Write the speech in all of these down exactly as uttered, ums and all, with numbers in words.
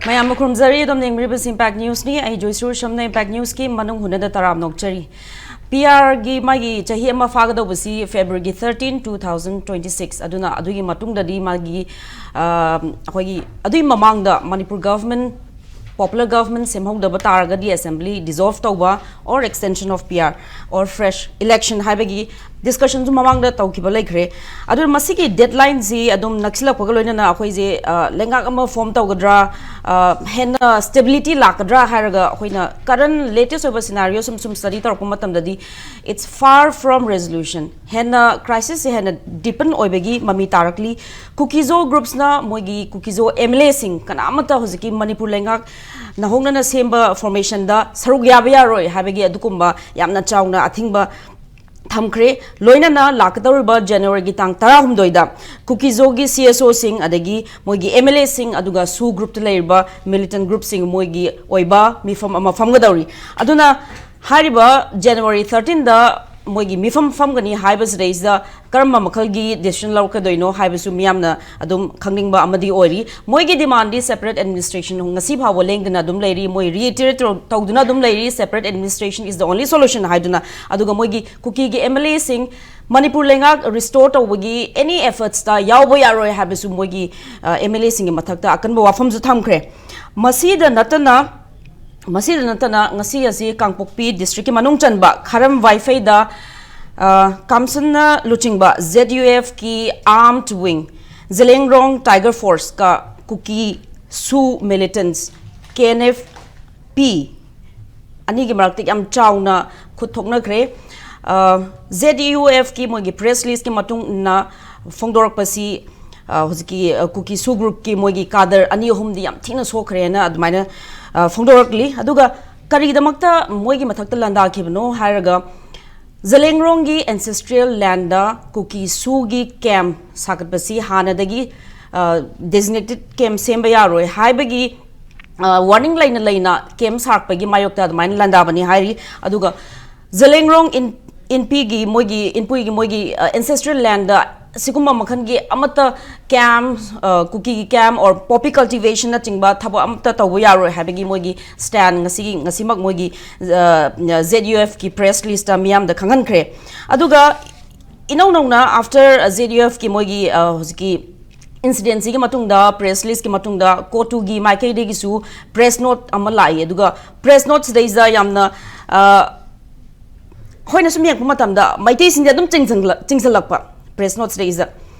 ꯃꯌꯥꯝ ꯈꯨꯔꯨꯝꯖꯔꯤ꯫ ꯑꯗꯨꯝ ꯌꯦꯡꯕꯤꯔꯤꯕꯁꯤ ꯏꯝꯄꯦꯛ ꯅ꯭ꯌꯨꯁꯅꯤ꯫ ꯑꯩ ꯖꯣꯏꯁꯨꯔ ꯁꯝꯅ ꯏꯝꯄꯦꯛ ꯅ꯭ꯌꯨꯁꯀꯤ ꯃꯅꯨꯡ ꯍꯨꯅꯗ ꯇꯔꯥꯝ ꯅꯣꯛꯆꯔꯤ꯫ ꯄꯤ ꯑꯥꯔꯒꯤ ꯃꯥꯒꯤ ꯆꯍꯤ ꯑꯃ ꯐꯥꯒꯗꯧꯕꯁꯤ ꯐꯦꯕ꯭ꯔꯨꯋꯥꯔꯤꯒꯤ thirteen, two thousand twenty six. ꯑꯗꯨꯅ ꯑꯗꯨꯒꯤ ꯃꯇꯨꯡꯗꯗꯤ ꯃꯥꯒꯤ, ꯑ, ꯑꯩꯈꯣꯏꯒꯤ, ꯑꯗꯨꯒꯤ ꯃꯃꯥꯡꯗ ꯃꯅꯤꯄꯨꯔ ꯒꯚꯔꯟꯃꯦꯟ, ꯄꯣꯄꯨꯂꯔ ꯒꯚꯔꯟꯃꯦꯟ ꯁꯦꯝꯍꯧꯗꯕ ꯇꯥꯔꯒꯗꯤ ꯑꯦꯁꯦꯝꯕ꯭ꯂꯤ ꯗꯤꯖꯣꯜꯚ ꯇꯧꯕ or extension of P R or fresh election ꯍꯥꯏꯕꯒꯤ ꯗꯤꯁꯀꯁꯟꯁꯨ ꯃꯃꯥꯡꯗ ꯇꯧꯈꯤꯕ ꯂꯩꯈ꯭ꯔꯦ꯫ ꯑꯗꯨꯅ ꯃꯁꯤꯒꯤ ꯗꯦꯗꯂꯥꯏꯟꯁꯤ ꯑꯗꯨꯝ ꯅꯛꯁꯤꯜꯂꯛꯄꯒ ꯂꯣꯏꯅꯅ ꯑꯩꯈꯣꯏꯁꯦ, ꯑ, ꯂꯩꯉꯥꯛ ꯑꯃ ꯐꯣꯔꯝ ꯇꯧꯒꯗ꯭ꯔꯥ, ꯑ, ꯍꯦꯟꯅ ꯁ꯭ꯇꯦꯕꯤꯂꯤꯇꯤ ꯂꯥꯛꯀꯗ꯭ꯔꯥ ꯍꯥꯏꯔꯒ ꯑꯩꯈꯣꯏꯅ ꯀꯔꯟ ꯂꯦꯇꯦꯁ ꯑꯣꯏꯕ ꯁꯤꯅꯥꯔꯤꯑꯣ ꯁꯨꯝ, ꯁꯨꯝ ꯁ꯭ꯇꯗꯤ ꯇꯧꯔꯛꯄ ꯃꯇꯝꯗꯗꯤ it's far from resolution꯫ ꯍꯦꯟꯅ ꯀ꯭ꯔꯥꯏꯁꯤꯁꯁꯦ ꯍꯦꯟꯅ ꯗꯤꯄꯟ ꯑꯣꯏꯕꯒꯤ ꯃꯃꯤ ꯇꯥꯔꯛꯂꯤ꯫ ꯀꯨꯀꯤꯖꯣ ꯒ꯭ꯔꯨꯞꯁꯅ ꯃꯣꯏꯒꯤ ꯀꯨꯀꯤꯖꯣ ꯑꯦꯝ ꯑꯦꯜ ꯑꯦꯁꯤꯡ ꯀꯅꯥꯃꯠꯇ ꯍꯧꯖꯤꯛꯀꯤ ꯃꯅꯤꯄꯨꯔ ꯂꯩꯉꯥꯛ ꯅꯧꯍꯧꯅꯅ ꯁꯦꯝꯕ ꯐꯣꯔꯃꯦꯁꯟꯗ ꯁꯔꯨꯛ ꯌꯥꯕ ꯌꯥꯔꯣꯏ ꯍꯥꯏꯕꯒꯤ ꯑꯗꯨꯒꯨꯝꯕ ꯌꯥꯝꯅ ꯆꯥꯎꯅ ꯑꯊꯤꯡꯕ ꯊꯝꯈ꯭ꯔꯦ꯫ ꯂꯣꯏꯅꯅ ꯂꯥꯛꯀꯗꯧꯔꯤꯕ ꯖꯅꯋꯥꯔꯤꯒꯤ ꯇꯥꯡ ꯇꯔꯥꯍꯨꯝꯗꯣꯏꯗ ꯀꯨꯀꯤꯖꯣꯒꯤ ꯁꯤ ꯑꯦꯁ ꯑꯣꯁꯤꯡ, ꯑꯗꯒꯤ ꯃꯣꯏꯒꯤ ꯑꯦꯝ ꯑꯦꯜ ꯑꯦꯁꯤꯡ, ꯑꯗꯨꯒ ꯁꯨ ꯒ꯭ꯔꯨꯞꯇ ꯂꯩꯔꯤꯕ ꯃꯤꯂꯤꯇꯦꯟ ꯒ꯭ꯔꯨꯞꯁꯤꯡ ꯃꯣꯏꯒꯤ ꯑꯣꯏꯕ ꯃꯤꯐꯝ ꯑꯃ ꯐꯝꯒꯗꯧꯔꯤ꯫ ꯑꯗꯨꯅ ꯍꯥꯏꯔꯤꯕ ꯖꯅꯋꯥꯔꯤ ꯊꯥꯔꯇꯤꯟꯗ ꯃꯣꯏꯒꯤ ꯃꯤꯐꯝ ꯐꯝꯒꯅꯤ ꯍꯥꯏꯕꯁꯤꯗꯩꯁꯤꯗ ꯀꯔꯝꯕ ꯃꯈꯜꯒꯤ ꯗꯤꯁꯤꯖꯟ ꯂꯧꯔꯛꯀꯗꯣꯏꯅꯣ ꯍꯥꯏꯕꯁꯨ ꯃꯤꯌꯥꯝꯅ ꯑꯗꯨꯝ ꯈꯪꯅꯤꯡꯕ ꯑꯃꯗꯤ ꯑꯣꯏꯔꯤ꯫ ꯃꯣꯏꯒꯤ ꯗꯤꯃꯥꯟꯗꯤ ꯁꯦꯄꯔꯦꯠ ꯑꯦꯗꯃꯤꯅꯤꯁꯇ꯭ꯔꯦꯁꯟ ꯉꯁꯤ ꯐꯥꯎꯕ ꯂꯦꯡꯗꯅ ꯑꯗꯨꯝ ꯂꯩꯔꯤ꯫ ꯃꯣꯏ ꯔꯤꯏꯇꯔꯦꯠ ꯇꯧꯗꯨꯅ ꯑꯗꯨꯝ ꯂꯩꯔꯤ, "Separate administration is the only solution" ꯍꯥꯏꯗꯨꯅ꯫ ꯑꯗꯨꯒ ꯃꯣꯏꯒꯤ ꯀꯨꯀꯤꯒꯤ ꯑꯦꯝ ꯑꯦꯜ ꯑꯦꯁꯤꯡ ꯃꯅꯤꯄꯨꯔ ꯂꯩꯉꯥꯛ ꯔꯤꯁꯇꯣꯔ ꯇꯧꯕꯒꯤ ꯑꯦꯅꯤ ꯑꯦꯐꯔꯠꯁꯇ ꯌꯥꯎꯕ ꯌꯥꯔꯣꯏ ꯍꯥꯏꯕꯁꯨ ꯃꯣꯏꯒꯤ, ꯑ, ꯑꯦꯝ ꯑꯦꯜ ꯑꯦꯁꯤꯡꯒꯤ ꯃꯊꯛꯇ ꯑꯀꯟꯕ ꯋꯥꯐꯝꯁꯨ ꯊꯝꯈ꯭ꯔꯦ꯫ ꯃꯁꯤꯗ ꯅꯠꯇꯅ, ꯃꯁꯤꯗ ꯅꯠꯇꯅ ꯉꯁꯤ ꯑꯁꯤ ꯀꯥꯡꯄꯣꯛꯄꯤ ꯗꯤꯁꯇ꯭ꯔꯤꯛꯀꯤ ꯃꯅꯨꯡ ꯆꯟꯕ ꯈꯥꯔꯝ ꯋꯥꯏꯐꯩꯗ, ꯑ, ꯀꯥꯝꯁꯟꯅ ꯂꯨꯆꯤꯡꯕ ꯖꯦꯠ ꯌꯨ ꯑꯦꯐꯀꯤ ꯑꯥꯔꯝꯗ ꯋꯤꯡ ꯖꯦꯂꯦꯡꯔꯣꯡ ꯇꯥꯏꯒꯔ ꯐꯣꯔꯁꯀ ꯀꯨꯀꯤ ꯁꯨ militants K and F P ꯑꯅꯤꯒꯤ ꯃꯔꯛꯇ ꯌꯥꯝ ꯆꯥꯎꯅ ꯈꯨꯠ ꯊꯣꯛꯅꯈ꯭ꯔꯦ꯫ ꯑ, ꯖꯦꯠ ꯌꯨ ꯑꯦꯐꯀꯤ ꯃꯣꯏꯒꯤ ꯄ꯭ꯔꯦꯁ ꯔꯤꯂꯤꯖꯀꯤ ꯃꯇꯨꯡ ꯏꯟꯅ ꯐꯣꯡꯗꯣꯔꯛꯄꯁꯤ, ꯑ, ꯍꯧꯖꯤꯛꯀꯤ, ꯑ, ꯀꯨꯀꯤ ꯁꯨ ꯒ꯭ꯔꯨꯞꯀꯤ ꯃꯣꯏꯒꯤ ꯀꯥꯗꯔ ꯑꯅꯤ ꯑꯍꯨꯝꯗꯤ ꯌꯥꯝ ꯊꯤꯅ ꯁꯣꯛꯈ꯭ꯔꯦꯅ ꯑꯗꯨꯃꯥꯏꯅ, ꯑ, ꯐꯣꯡꯗꯣꯔꯛꯂꯤ꯫ ꯑꯗꯨꯒ ꯀꯔꯤꯒꯤꯗꯃꯛꯇ ꯃꯣꯏꯒꯤ ꯃꯊꯛꯇ ꯂꯥꯟꯗꯥꯈꯤꯕꯅꯣ ꯍꯥꯏꯔꯒ, ꯖꯂꯦꯡꯔꯣꯡꯒꯤ ꯑꯦꯟꯁꯦꯁꯇ꯭ꯔꯤꯌꯦꯜ ꯂꯦꯟꯗ ꯀꯨꯀꯤ ꯁꯨꯒꯤ ꯀꯦꯝ ꯁꯥꯒꯠꯄꯁꯤ ꯍꯥꯟꯅꯗꯒꯤ, ꯑ, ꯗꯦꯖꯤꯒꯅꯦꯇꯦꯗ ꯀꯦꯝ ꯁꯦꯝꯕ ꯌꯥꯔꯣꯏ ꯍꯥꯏꯕꯒꯤ, ꯑ, ꯋꯥꯔꯅꯤꯡ ꯂꯩꯅ ꯂꯩꯅ ꯀꯦꯝ ꯁꯥꯔꯛꯄꯒꯤ ꯃꯥꯌꯣꯛꯇ ꯑꯗꯨꯃꯥꯏꯅ ꯂꯥꯟꯗꯥꯕꯅꯤ ꯍꯥꯏꯔꯤ꯫ ꯑꯗꯨꯒ ꯖꯂꯦꯡꯔꯣꯡ ꯏꯟ-, ꯏꯟꯄꯤꯒꯤ ꯃꯣꯏꯒꯤ, ꯏꯟꯄꯨꯏꯒꯤ ꯃꯣꯏꯒꯤ, ꯑ, ꯑꯦꯟꯁꯦꯁꯇ꯭ꯔꯤꯌꯦꯜ ꯂꯦꯟꯗ ꯁꯤꯒꯨꯝꯕ ꯃꯈꯜꯒꯤ ꯑꯃꯠꯇ ꯀꯦꯝ, ꯀꯨꯀꯤꯒꯤ ꯀꯦꯝ or poppy cultivation ꯅꯆꯤꯡꯕ ꯊꯕꯛ ꯑꯃꯠꯇ ꯇꯧꯕ ꯌꯥꯔꯣꯏ ꯍꯥꯏꯕꯒꯤ ꯃꯣꯏꯒꯤ stand ꯉꯁꯤꯒꯤ, ꯉꯁꯤꯃꯛ ꯃꯣꯏꯒꯤ ꯖꯦꯠ ꯌꯨ ꯑꯦꯐꯀꯤ ꯄ꯭ꯔꯦꯁ ꯂꯤꯁꯇ ꯃꯤꯌꯥꯝꯗ ꯈꯪꯍꯟꯈ꯭ꯔꯦ꯫ ꯑꯗꯨꯒ ꯏꯅꯧ ꯅꯧꯅ after ꯖꯦꯠ ꯌꯨ ꯑꯦꯐꯀꯤ ꯃꯣꯏꯒꯤ ꯍꯧꯖꯤꯛꯀꯤ ꯏꯟꯁꯤꯗꯦꯟꯁꯤꯒꯤ ꯃꯇꯨꯡꯗ, ꯄ꯭ꯔꯦꯁ ꯂꯤꯁꯀꯤ ꯃꯇꯨꯡꯗ ꯀꯣꯇꯨꯒꯤ ꯃꯥꯏꯀꯩꯗꯒꯤꯁꯨ ꯄ꯭ꯔꯦꯁ ꯅꯣꯠ ꯑꯃ ꯂꯥꯛꯏ꯫ ꯑꯗꯨꯒ ꯄ꯭ꯔꯦꯁ ꯅꯣꯠꯁꯤꯗꯩꯁꯤꯗ ꯌꯥꯝꯅ ꯑꯩꯈꯣꯏꯅ ꯁꯨꯝ ꯌꯦꯡꯉꯛꯄ ꯃꯇꯝꯗ ꯃꯩꯇꯩꯁꯤꯡꯁꯦ ꯑꯗꯨꯝ ꯆꯤꯡꯁꯤꯜꯂꯛꯄ ꯄ꯭ꯔꯦꯁ ꯅꯣꯠꯁꯤꯗꯩꯁꯤꯗ,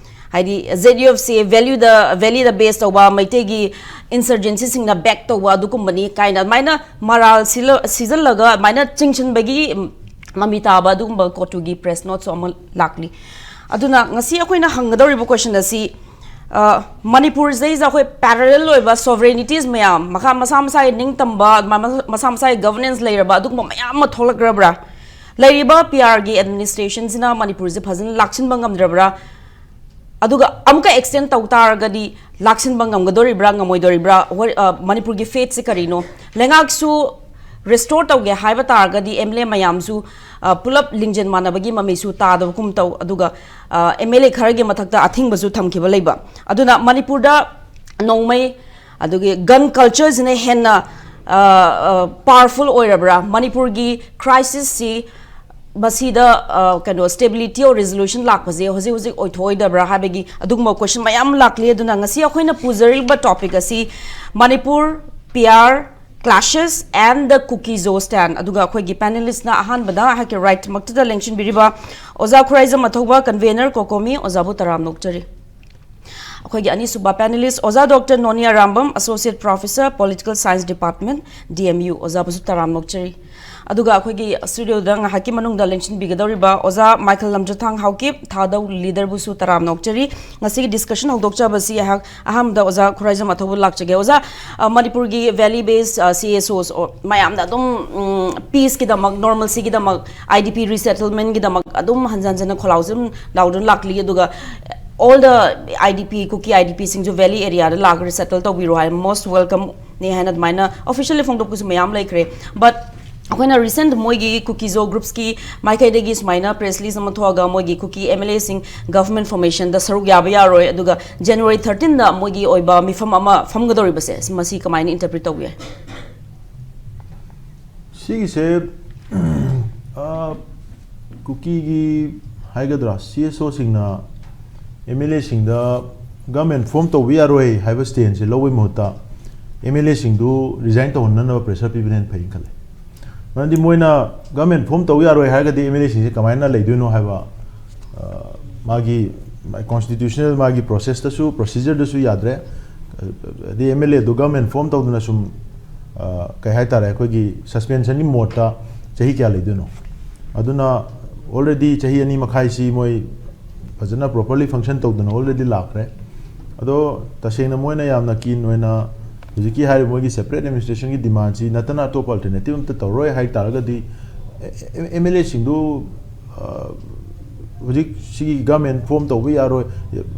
ꯍꯥꯏꯗꯤ ꯖꯦꯠ ꯌꯨ ꯑꯦꯐꯁꯤ ꯚꯦꯂ꯭ꯌꯨꯗ, ꯚꯦꯂꯤꯗ ꯕꯦꯁ ꯇꯧꯕ, ꯃꯩꯇꯩꯒꯤ ꯏꯟꯁꯔꯖꯦꯟꯁꯤꯁꯤꯡꯅ ꯕꯦꯛ ꯇꯧꯕ ꯑꯗꯨꯒꯨꯝꯕꯅꯤ ꯀꯥꯏꯅ ꯑꯗꯨꯃꯥꯏꯅ ꯃꯔꯥꯜ ꯁꯤꯖꯤꯜꯂꯒ ꯑꯗꯨꯃꯥꯏꯅ ꯆꯤꯡꯁꯤꯟꯕꯒꯤ ꯃꯃꯤ ꯇꯥꯕ ꯑꯗꯨꯒꯨꯝꯕ ꯀꯣꯇꯨꯒꯤ ꯄ꯭ꯔꯦꯁ ꯅꯣꯠꯁꯨ ꯑꯃ ꯂꯥꯛꯂꯤ꯫ ꯑꯗꯨꯅ ꯉꯁꯤ ꯑꯩꯈꯣꯏꯅ ꯍꯪꯒꯗꯧꯔꯤꯕ ꯀꯣꯏꯁꯟ ꯑꯁꯤ, ꯃꯅꯤꯄꯨꯔꯁꯤꯗꯩꯁꯤꯗ ꯑꯩꯈꯣꯏ ꯄꯦꯔꯦꯂꯦꯜ ꯑꯣꯏꯕ ꯁꯣꯚꯔꯦꯅꯤꯇꯤꯁ ꯃꯌꯥꯝ, ꯃꯈꯥ ꯃꯁꯥ ꯃꯁꯥꯒꯤ ꯅꯤꯡꯇꯝꯕ, ꯃꯁꯥ ꯃꯁꯥꯒꯤ ꯒꯚꯔꯅꯦꯟꯁ ꯂꯩꯔꯕ ꯑꯗꯨꯒꯨꯝꯕ ꯃꯌꯥꯝ ꯑꯃ ꯊꯣꯛꯂꯛꯈ꯭ꯔꯕ꯭ꯔꯥ? ꯂꯩꯔꯤꯕ ꯄꯤ ꯑꯥꯔꯒꯤ ꯑꯦꯗꯃꯤꯅꯤꯁꯇ꯭ꯔꯦꯁꯟꯁꯤꯅ ꯃꯅꯤꯄꯨꯔꯁꯦ ꯐꯖꯅ ꯂꯥꯛꯁꯤꯟꯕ ꯉꯝꯗ꯭ꯔꯕ꯭ꯔꯥ? ꯑꯗꯨꯒ ꯑꯃꯨꯛꯀ ꯑꯦꯛꯁꯇꯦꯟ ꯇꯧ ꯇꯥꯔꯒꯗꯤ ꯂꯥꯛꯁꯤꯟꯕ ꯉꯝꯒꯗꯣꯔꯤꯕ꯭ꯔꯥ, ꯉꯝꯃꯣꯏꯗꯣꯔꯤꯕ꯭ꯔꯥ? ꯃꯅꯤꯄꯨꯔꯒꯤ ꯐꯦꯠꯁꯦ ꯀꯔꯤꯅꯣ? ꯂꯩꯉꯥꯛꯁꯨ ꯔꯤꯁꯇꯣꯔ ꯇꯧꯒꯦ ꯍꯥꯏꯕ ꯇꯥꯔꯒꯗꯤ ꯑꯦꯝ ꯑꯦꯜ ꯑꯦ ꯃꯌꯥꯝꯁꯨ ꯄꯨꯂꯞ ꯂꯤꯡꯖꯦꯜ ꯃꯥꯟꯅꯕꯒꯤ ꯃꯃꯤꯁꯨ ꯇꯥꯗꯕꯒꯨꯝ ꯇꯧ꯫ ꯑꯗꯨꯒ ꯑꯦꯝ ꯑꯦꯜ ꯑꯦ ꯈꯔꯒꯤ ꯃꯊꯛꯇ ꯑꯊꯤꯡꯕꯁꯨ ꯊꯝꯈꯤꯕ ꯂꯩꯕ꯫ ꯑꯗꯨꯅ ꯃꯅꯤꯄꯨꯔꯗ ꯅꯣꯡꯃꯩ, ꯑꯗꯨꯒꯤ ꯒꯟ ꯀꯜꯆꯔꯁꯤꯅ ꯍꯦꯟꯅ ꯄꯥꯋꯔꯐꯨꯜ ꯑꯣꯏꯔꯕ꯭ꯔꯥ? ꯃꯅꯤꯄꯨꯔꯒꯤ ꯀ꯭ꯔꯥꯏꯁꯤꯁꯁꯤ ꯃꯁꯤꯗ ꯀꯩꯅꯣ stability or resolution ꯂꯥꯛꯄꯁꯦ ꯍꯧꯖꯤꯛ ꯍꯧꯖꯤꯛ ꯑꯣꯏꯊꯣꯛꯑꯣꯏꯗꯕ꯭ꯔꯥ ꯍꯥꯏꯕꯒꯤ ꯑꯗꯨꯒꯨꯝꯕ ꯀꯣꯏꯁꯟ ꯃꯌꯥꯝ ꯂꯥꯛꯂꯤ꯫ ꯑꯗꯨꯅ ꯉꯁꯤ ꯑꯩꯈꯣꯏꯅ ꯄꯨꯖꯔꯤꯕ ꯇꯣꯄꯤꯛ ꯑꯁꯤ Manipur, P R, clashes and the Kuki-Zo stand꯫ ꯑꯗꯨꯒ ꯑꯩꯈꯣꯏꯒꯤ ꯄꯦꯅꯦꯂꯤꯁꯅ ꯑꯍꯥꯟꯕꯗ ꯑꯩꯍꯥꯛꯀꯤ ꯔꯥꯏꯠꯃꯛꯇꯗ ꯂꯦꯡꯁꯤꯟꯕꯤꯔꯤꯕ ꯑꯣꯖꯥ ꯈꯨꯔꯥꯏꯖꯝ ꯑꯊꯧꯕ, ꯀꯟꯚꯦꯅꯔ ꯀꯣꯀꯣꯃꯤ, ꯑꯣꯖꯥꯕꯨ ꯇꯔꯥꯝꯅ ꯑꯣꯛꯆꯔꯤ꯫ ꯑꯩꯈꯣꯏꯒꯤ ꯑꯅꯤꯁꯨꯕ ꯄꯦꯅꯦꯂꯤꯁ ꯑꯣꯖꯥ doctor Noni Arambam, associate professor, political science department, D M U, ꯑꯣꯖꯥꯕꯨꯁꯨ ꯇꯔꯥꯝꯅ ꯑꯣꯛꯆꯔꯤ꯫ ꯑꯗꯨꯒ ꯑꯩꯈꯣꯏꯒꯤ ꯁ꯭ꯇꯨꯗꯤꯑꯣꯗ ꯉꯥꯏꯍꯥꯛꯀꯤ ꯃꯅꯨꯡꯗ ꯂꯦꯡꯁꯤꯟꯕꯤꯒꯗꯧꯔꯤꯕ ꯑꯣꯖꯥ ꯃꯥꯏꯀꯦꯜ ꯂꯝꯖꯊꯥꯡ ꯍꯥꯎꯀꯤꯞ, ꯊꯥꯗꯧ ꯂꯤꯗꯔꯕꯨꯁꯨ ꯇꯔꯥꯝꯅ ꯑꯣꯛꯆꯔꯤ꯫ ꯉꯁꯤꯒꯤ ꯗꯤꯁꯀꯁꯟ ꯍꯧꯗꯣꯛꯆꯕꯁꯤ ꯑꯩꯍꯥꯛ ꯑꯍꯥꯟꯕꯗ ꯑꯣꯖꯥ ꯈꯨꯔꯥꯏꯖꯝ ꯑꯊꯧꯕ ꯂꯥꯛꯆꯒꯦ꯫ ꯑꯣꯖꯥ, ꯃꯅꯤꯄꯨꯔꯒꯤ ꯚꯦꯂꯤ ꯕꯦꯁ ꯁꯤ ꯑꯦꯁ ꯑꯣꯁ ꯃꯌꯥꯝꯅ ꯑꯗꯨꯝ ꯄꯤꯁꯀꯤꯗꯃꯛ, ꯅꯣꯔꯃꯦꯜꯁꯤꯒꯤꯗꯃꯛ, ꯑꯥꯏ ꯗꯤ ꯄꯤ ꯔꯤꯁꯦꯇꯜꯃꯦꯟꯒꯤꯗꯃꯛ ꯑꯗꯨꯝ ꯍꯟꯖꯟ ꯍꯟꯖꯟꯅ ꯈꯣꯜꯂꯥꯎꯁꯦ ꯑꯗꯨꯝ ꯂꯥꯎꯗꯨꯅ ꯂꯥꯛꯂꯤ꯫ ꯑꯗꯨꯒ all the I D P, Kuki I D P ꯁꯤꯡꯁꯨ ꯚꯦꯂꯤ ꯑꯦꯔꯤꯌꯥꯗ ꯂꯥꯛꯑꯒ ꯔꯤꯁꯦꯇꯜ ꯇꯧꯕꯤꯔꯣ ꯍꯥꯏ, most welcome ꯅꯦ ꯍꯥꯏꯅ ꯑꯗꯨꯃꯥꯏꯅ ꯑꯣꯐꯤꯁꯤꯌꯦꯜꯂꯤ ꯐꯣꯡꯗꯣꯛꯄꯁꯨ ꯃꯌꯥꯝ ꯂꯩꯈ꯭ꯔꯦ꯫ But ꯑꯩꯈꯣꯏꯅ recent ꯃꯣꯏꯒꯤ ꯀꯨꯀꯤꯖꯣ groups ꯀꯤ ꯃꯥꯏꯀꯩꯗꯒꯤ ꯁꯨꯃꯥꯏꯅ press release ꯑꯃ ꯊꯣꯛꯑꯒ ꯃꯣꯏꯒꯤ ꯀꯨꯀꯤ M L A ꯁꯤꯡ government formation ꯗ ꯁꯔꯨꯛ ꯌꯥꯕ ꯌꯥꯔꯣꯏ, ꯑꯗꯨꯒ January thirteen ꯗ ꯃꯣꯏꯒꯤ ꯑꯣꯏꯕ ꯃꯤꯐꯝ ꯑꯃ ꯐꯝꯒꯗꯧꯔꯤꯕꯁꯦ, ꯃꯁꯤ ꯀꯃꯥꯏꯅ interpret ꯇꯧꯕ ꯌꯥꯏ? ꯁꯤꯒꯤꯁꯦ ꯑ, ꯀꯨꯀꯤꯒꯤ ꯍꯥꯏꯒꯗ꯭ꯔꯥ, C S O ꯁꯤꯡꯅ M L A ꯁꯤꯡꯗ government form ꯇꯧꯕ ꯌꯥꯔꯣꯏ ꯍꯥꯏꯕ stance ꯁꯦ ꯂꯧꯕꯒꯤ ꯃꯍꯨꯠꯇ M L A ꯁꯤꯡꯗꯨ resign ꯇꯧꯍꯟꯅꯅꯕ pressure ꯄꯤꯕꯅ ꯍꯦꯟꯅ ꯐꯩꯅ ꯈꯜꯂꯦ꯫ ꯃꯔꯝꯗꯤ ꯃꯣꯏꯅ government form ꯇꯧꯕ ꯌꯥꯔꯣꯏ ꯍꯥꯏꯔꯒꯗꯤ M L A ꯁꯤꯡꯁꯦ ꯀꯃꯥꯏꯅ ꯂꯩꯗꯣꯏꯅꯣ ꯍꯥꯏꯕ, ꯑ, ꯃꯥꯒꯤ constitutional ꯃꯥꯒꯤ process ꯇꯁꯨ, procedure ꯗꯁꯨ ꯌꯥꯗ꯭ꯔꯦ꯫ ꯑꯗꯩ M L A do government form ꯇꯧꯗꯅ ꯁꯨꯝ, ꯑ, ꯀꯩ ꯍꯥꯏꯇꯥꯔꯦ, ꯑꯩꯈꯣꯏꯒꯤ suspension ꯒꯤ mode ꯇ ꯆꯍꯤ ꯀꯌꯥ ꯂꯩꯗꯣꯏꯅꯣ? ꯑꯗꯨꯅ already ꯆꯍꯤ ꯑꯅꯤ ꯃꯈꯥꯏꯁꯤ ꯃꯣꯏ ꯐꯖꯅ properly function ꯇꯧꯗꯅ already ꯂꯥꯛꯈ꯭ꯔꯦ꯫ ꯑꯗꯣ ꯇꯁꯦꯡꯅ ꯃꯣꯏꯅ ꯌꯥꯝꯅ keen ꯑꯣꯏꯅ ꯍꯧꯖꯤꯛꯀꯤ ꯍꯥꯏꯔꯤꯕ ꯃꯣꯏꯒꯤ separate administration ꯒꯤ demand ꯁꯤ ꯅꯠꯇꯅ ꯑꯇꯣꯞꯄ alternative ꯑꯝꯇ ꯇꯧꯔꯣꯏ ꯍꯥꯏ ꯇꯥꯔꯒꯗꯤ, M L A ꯁꯤꯡꯗꯨ, ꯑ, ꯍꯧꯖꯤꯛ ꯁꯤꯒꯤ government form ꯇꯧꯕ ꯌꯥꯔꯣꯏ,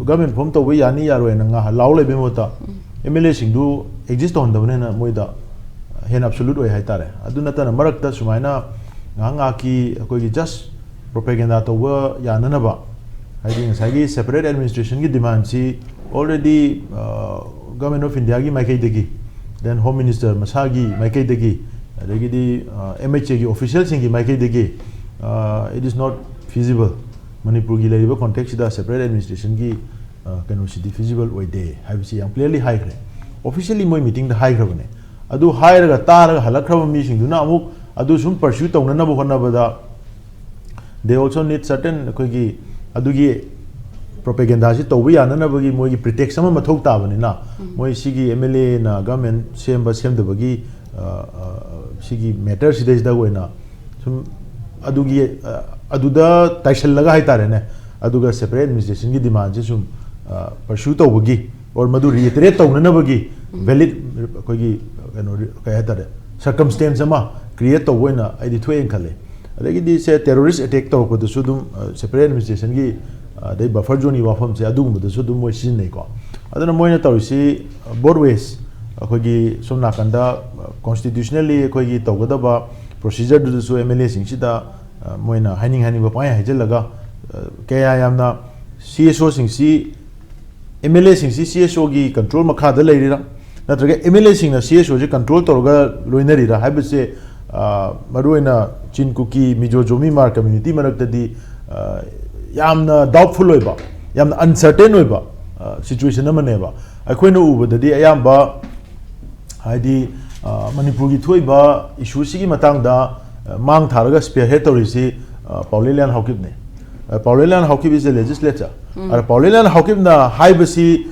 government form ꯇꯧꯕ ꯌꯥꯅꯤ ꯌꯥꯔꯣꯏꯅ ꯉꯥ-, ꯂꯥꯎ ꯂꯩꯕꯒꯤ ꯃꯍꯨꯠꯇ M L A ꯁꯤꯡꯗꯨ exist ꯇꯧꯍꯟꯗꯕꯅ ꯍꯦꯟꯅ ꯃꯣꯏꯗ ꯍꯦꯟꯅ absolute ꯑꯣꯏ ꯍꯥꯏꯇꯥꯔꯦ꯫ ꯑꯗꯨ ꯅꯠꯇꯅ ꯃꯔꯛꯇ ꯁꯨꯃꯥꯏꯅ ꯉꯥꯏꯍꯥꯛ ꯉꯥꯏꯍꯥꯛꯀꯤ ꯑꯩꯈꯣꯏꯒꯤ just propaganda ꯇꯧꯕ ꯌꯥꯅꯅꯕ, ꯍꯥꯏꯗꯤ ꯉꯁꯥꯏꯒꯤ separate administration ꯒꯤ demand ꯁꯤ already, ꯑ, Government of India ꯒꯤ ꯃꯥꯏꯀꯩꯗꯒꯤ, then Home Minister ꯃꯁꯥꯒꯤ ꯃꯥꯏꯀꯩꯗꯒꯤ, ꯑꯗꯒꯤꯗꯤ, ꯑ, M H A ꯒꯤ official ꯁꯤꯡꯒꯤ ꯃꯥꯏꯀꯩꯗꯒꯤ, ꯑ, it is not feasible, ꯃꯅꯤꯄꯨꯔꯒꯤ ꯂꯩꯔꯤꯕ context ꯁꯤꯗ separate administration ꯒꯤ, ꯑ, ꯀꯩꯅꯣꯁꯤꯗꯤ feasible ꯑꯣꯏꯗꯦ ꯍꯥꯏꯕꯁꯤ ꯌꯥꯝ clearly ꯍꯥꯏꯈ꯭ꯔꯦ꯫ Officially ꯃꯣꯏ meeting ꯗ ꯍꯥꯏꯈ꯭ꯔꯕꯅꯦ꯫ ꯑꯗꯨ ꯍꯥꯏꯔꯒ ꯇꯥꯔꯒ ꯍꯜꯂꯛꯈ꯭ꯔꯕ ꯃꯤꯁꯤꯡꯗꯨꯅ ꯑꯃꯨꯛ ꯑꯗꯨ ꯁꯨꯝ pursue ꯇꯧꯅꯅꯕ ꯍꯣꯠꯅꯕꯗ, they also need certain ꯑꯩꯈꯣꯏꯒꯤ ꯑꯗꯨꯒꯤ propaganda ꯁꯤ ꯇꯧꯕ ꯌꯥꯅꯅꯕꯒꯤ ꯃꯣꯏꯒꯤ pretext ꯑꯃ ꯃꯊꯧ ꯇꯥꯕꯅꯤꯅ, ꯃꯣꯏ ꯁꯤꯒꯤ M L A ꯅ government ꯁꯦꯝꯕ ꯁꯦꯝꯗꯕꯒꯤ, ꯑ, ꯑ, ꯁꯤꯒꯤ matter ꯁꯤꯗꯩꯁꯤꯗ ꯑꯣꯏꯅ ꯁꯨꯝ ꯑꯗꯨꯒꯤ, ꯑ, ꯑꯗꯨꯗ ꯇꯥꯏꯁꯜꯂꯒ ꯍꯥꯏꯇꯥꯔꯦꯅꯦ, ꯑꯗꯨꯒ separate administration ꯒꯤ demand ꯁꯤ ꯁꯨꯝ, ꯑ, pursue ꯇꯧꯕꯒꯤ or ꯃꯗꯨ reiterate ꯇꯧꯅꯅꯕꯒꯤ valid ꯑꯩꯈꯣꯏꯒꯤ ꯀꯩꯅꯣ, ꯀꯩ ꯍꯥꯏꯇꯥꯔꯦ, circumstance ꯑꯃ create ꯇꯧꯕ ꯑꯣꯏꯅ ꯑꯩꯗꯤ ꯊꯣꯛꯑꯦꯅ ꯈꯜꯂꯦ꯫ ꯑꯗꯒꯤꯗꯤ ꯁꯦ terrorist attack ꯇꯧꯔꯛꯄꯗꯁꯨ ꯑꯗꯨꯝ, ꯑ, separate administration ꯒꯤ, ꯑ, ꯑꯗꯩ buffer zone ꯒꯤ ꯋꯥꯐꯝꯁꯦ ꯑꯗꯨꯒꯨꯝꯕꯗꯁꯨ ꯑꯗꯨꯝ ꯃꯣꯏ ꯁꯤꯖꯤꯟꯅꯩꯀꯣ꯫ ꯑꯗꯨꯅ ꯃꯣꯏꯅ ꯇꯧꯔꯤꯁꯤ, ꯑ, both ways, ꯑꯩꯈꯣꯏꯒꯤ ꯁꯣꯝ ꯅꯥꯀꯟꯗ, ꯑ, constitutionally ꯑꯩꯈꯣꯏꯒꯤ ꯇꯧꯒꯗꯕ ꯄ꯭ꯔꯣꯁꯤꯖꯔꯗꯨꯗꯁꯨ ꯑꯦꯝ ꯑꯦꯜ ꯑꯦꯁꯤꯡꯁꯤꯗ ꯃꯣꯏꯅ ꯍꯥꯏꯅꯤꯡ ꯍꯥꯏꯅꯤꯡꯕ ꯄꯪꯍꯥꯏ ꯍꯥꯏꯖꯤꯜꯂꯒ, ꯀꯌꯥ ꯌꯥꯝꯅ C S ꯑꯣꯁꯤꯡꯁꯤ, M L ꯑꯦꯁꯤꯡꯁꯤ C S ꯑꯣꯒꯤ ꯀꯟꯇ꯭ꯔꯣꯜ ꯃꯈꯥꯗ ꯂꯩꯔꯤꯔꯥ, ꯅꯠꯇ꯭ꯔꯒ M L ꯑꯦꯁꯤꯡꯅ C S ꯑꯣꯁꯤ control ꯇꯧꯔꯒ ꯂꯣꯏꯅꯔꯤꯔꯥ ꯍꯥꯏꯕꯁꯦ, ꯃꯔꯨꯑꯣꯏꯅ ꯆꯤꯟ ꯀꯨꯀꯤ, ꯃꯤꯖꯣ, ꯖꯣꯃꯤꯃꯥꯔ ꯀꯝꯃ꯭ꯌꯨꯅꯤꯇꯤ ꯃꯔꯛꯇꯗꯤ ꯌꯥꯝꯅ ꯗꯥꯎꯠꯐꯨꯜ ꯑꯣꯏꯕ, ꯌꯥꯝꯅ ꯑꯟꯁꯔꯇꯦꯟ ꯑꯣꯏꯕ ꯁꯤꯆꯨꯋꯦꯁꯟ ꯑꯃꯅꯦꯕ꯫ ꯑꯩꯈꯣꯏꯅ ꯎꯕꯗꯗꯤ ꯑꯌꯥꯝꯕ ꯍꯥꯏꯗꯤ, ꯃꯅꯤꯄꯨꯔꯒꯤ ꯊꯣꯛꯏꯕ ꯏꯁꯨꯁꯤꯒꯤ ꯃꯇꯥꯡꯗ ꯃꯥꯡ ꯊꯥꯔꯒ ꯁ꯭ꯄꯤꯌꯔꯍꯦꯗ ꯇꯧꯔꯤꯁꯤ ꯄꯥꯎꯂꯦꯂꯤꯌꯥꯟ ꯍꯥꯎꯀꯤꯞꯅꯦ꯫ ꯄꯥꯎꯂꯦꯂꯤꯌꯥꯟ ꯍꯥꯎꯀꯤꯞ is a legislator꯫ ꯑꯗ ꯄꯥꯎꯂꯦꯂꯤꯌꯥꯟ ꯍꯥꯎꯀꯤꯞꯅ ꯍꯥꯏꯕꯁꯤ,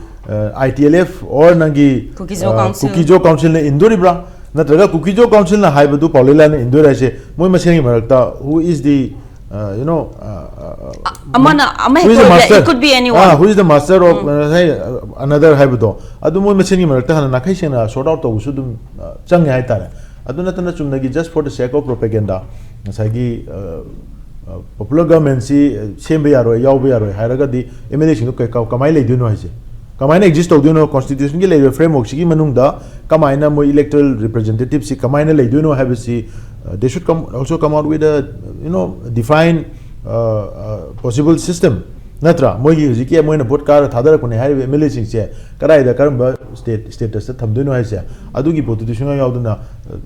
ꯑꯥꯏ ꯇꯤ ꯑꯦꯜ ꯑꯦꯐ or ꯅꯪꯒꯤ, ꯀꯨꯀꯤꯖꯣ ꯑ, ꯀꯥꯎꯟꯁꯤꯜ꯫ ꯀꯨꯀꯤꯖꯣ ꯀꯥꯎꯟꯁꯤꯜꯅ ꯏꯟꯗꯣꯔꯤꯕ꯭ꯔꯥ? ꯅꯠꯇ꯭ꯔꯒ ꯀꯨꯀꯤꯖꯣ ꯀꯥꯎꯟꯁꯤꯜꯅ ꯍꯥꯏꯕꯗꯨ ꯄꯥꯎꯂꯦꯂꯤꯌꯥꯟꯅ ꯏꯟꯗꯣꯔ ꯍꯥꯏꯁꯦ, ꯃꯣꯏ ꯃꯁꯦꯟꯒꯤ ꯃꯔꯛꯇ who is the, uh, you know, uh, uh, ꯑꯃꯅ ꯑꯃ who is ꯍꯦꯛꯇ the ꯑꯣꯏꯕ ꯌꯥꯏ, master? It could be anyone. Ah, who is the master of, uh, say, uh, another ꯍꯥꯏꯕꯗꯣ, ꯑꯗꯨ ꯃꯣꯏ ꯃꯁꯦꯟꯒꯤ ꯃꯔꯛꯇ ꯍꯥꯟꯅ ꯅꯥꯈꯩ ꯁꯦꯡꯅ sort out ꯇꯧꯕꯁꯨ ꯑꯗꯨꯝ, uh, ꯆꯪꯉꯦ ꯍꯥꯏꯇꯥꯔꯦ꯫ ꯑꯗꯨ ꯅꯠꯇꯅ ꯆꯨꯝꯅꯒꯤ just for the sake of propaganda, ꯉꯁꯥꯏꯒꯤ, uh, uh, popular government ꯁꯤ ꯁꯦꯝꯕ ꯌꯥꯔꯣꯏ, ꯌꯥꯎꯕ ꯌꯥꯔꯣꯏ ꯍꯥꯏꯔꯒꯗꯤ ꯑꯦꯝ ꯑꯦꯜ ꯑꯦꯁꯤꯡꯗꯣ ꯀꯩ-, ꯀ-, ꯀꯃꯥꯏꯅ ꯂꯩꯗꯣꯏꯅꯣ ꯍꯥꯏꯁꯦ? ꯀꯃꯥꯏꯅ ꯑꯦꯛꯖꯤꯁ ꯇꯧꯗꯣꯏꯅꯣ? ꯀꯣꯟꯁꯇꯤꯇ꯭ꯌꯨꯁꯟꯒꯤ ꯂꯩꯔꯤꯕ ꯐ꯭ꯔꯦꯝꯋꯔꯛꯁꯤꯒꯤ ꯃꯅꯨꯡꯗ ꯀꯃꯥꯏꯅ ꯃꯣꯏ ꯏꯂꯦꯛꯇꯣꯔꯦꯜ ꯔꯤꯄ꯭ꯔꯖꯦꯟꯇꯦꯇꯤꯞꯁꯤ ꯀꯃꯥꯏꯅ ꯂꯩꯗꯣꯏꯅꯣ ꯍꯥꯏꯕꯁꯤ, uh, they should come, also come out with a, you know, defined, uh, uh, possible system, ꯅꯠꯇ꯭ꯔꯥ? ꯃꯣꯏꯒꯤ ꯍꯧꯖꯤꯛꯀꯤ ꯃꯣꯏꯅ ꯚꯣꯠ ꯀꯥꯔ ꯊꯥꯗꯔꯛꯄꯅꯦ ꯍꯥꯏꯔꯤꯕ ꯑꯦꯝ ꯑꯦꯜ ꯑꯦꯁꯤꯡꯁꯦ ꯀꯗꯥꯏꯗ, ꯀꯔꯝꯕ ꯁ꯭ꯇꯦꯠ, ꯁ꯭ꯇꯦꯇꯁꯇ ꯊꯝꯗꯣꯏꯅꯣ ꯍꯥꯏꯁꯦ, ꯑꯗꯨꯒꯤ ꯄꯣꯠꯇꯨꯗꯤ ꯁꯨꯡꯌꯥꯎ ꯌꯥꯎꯗꯅ, uh,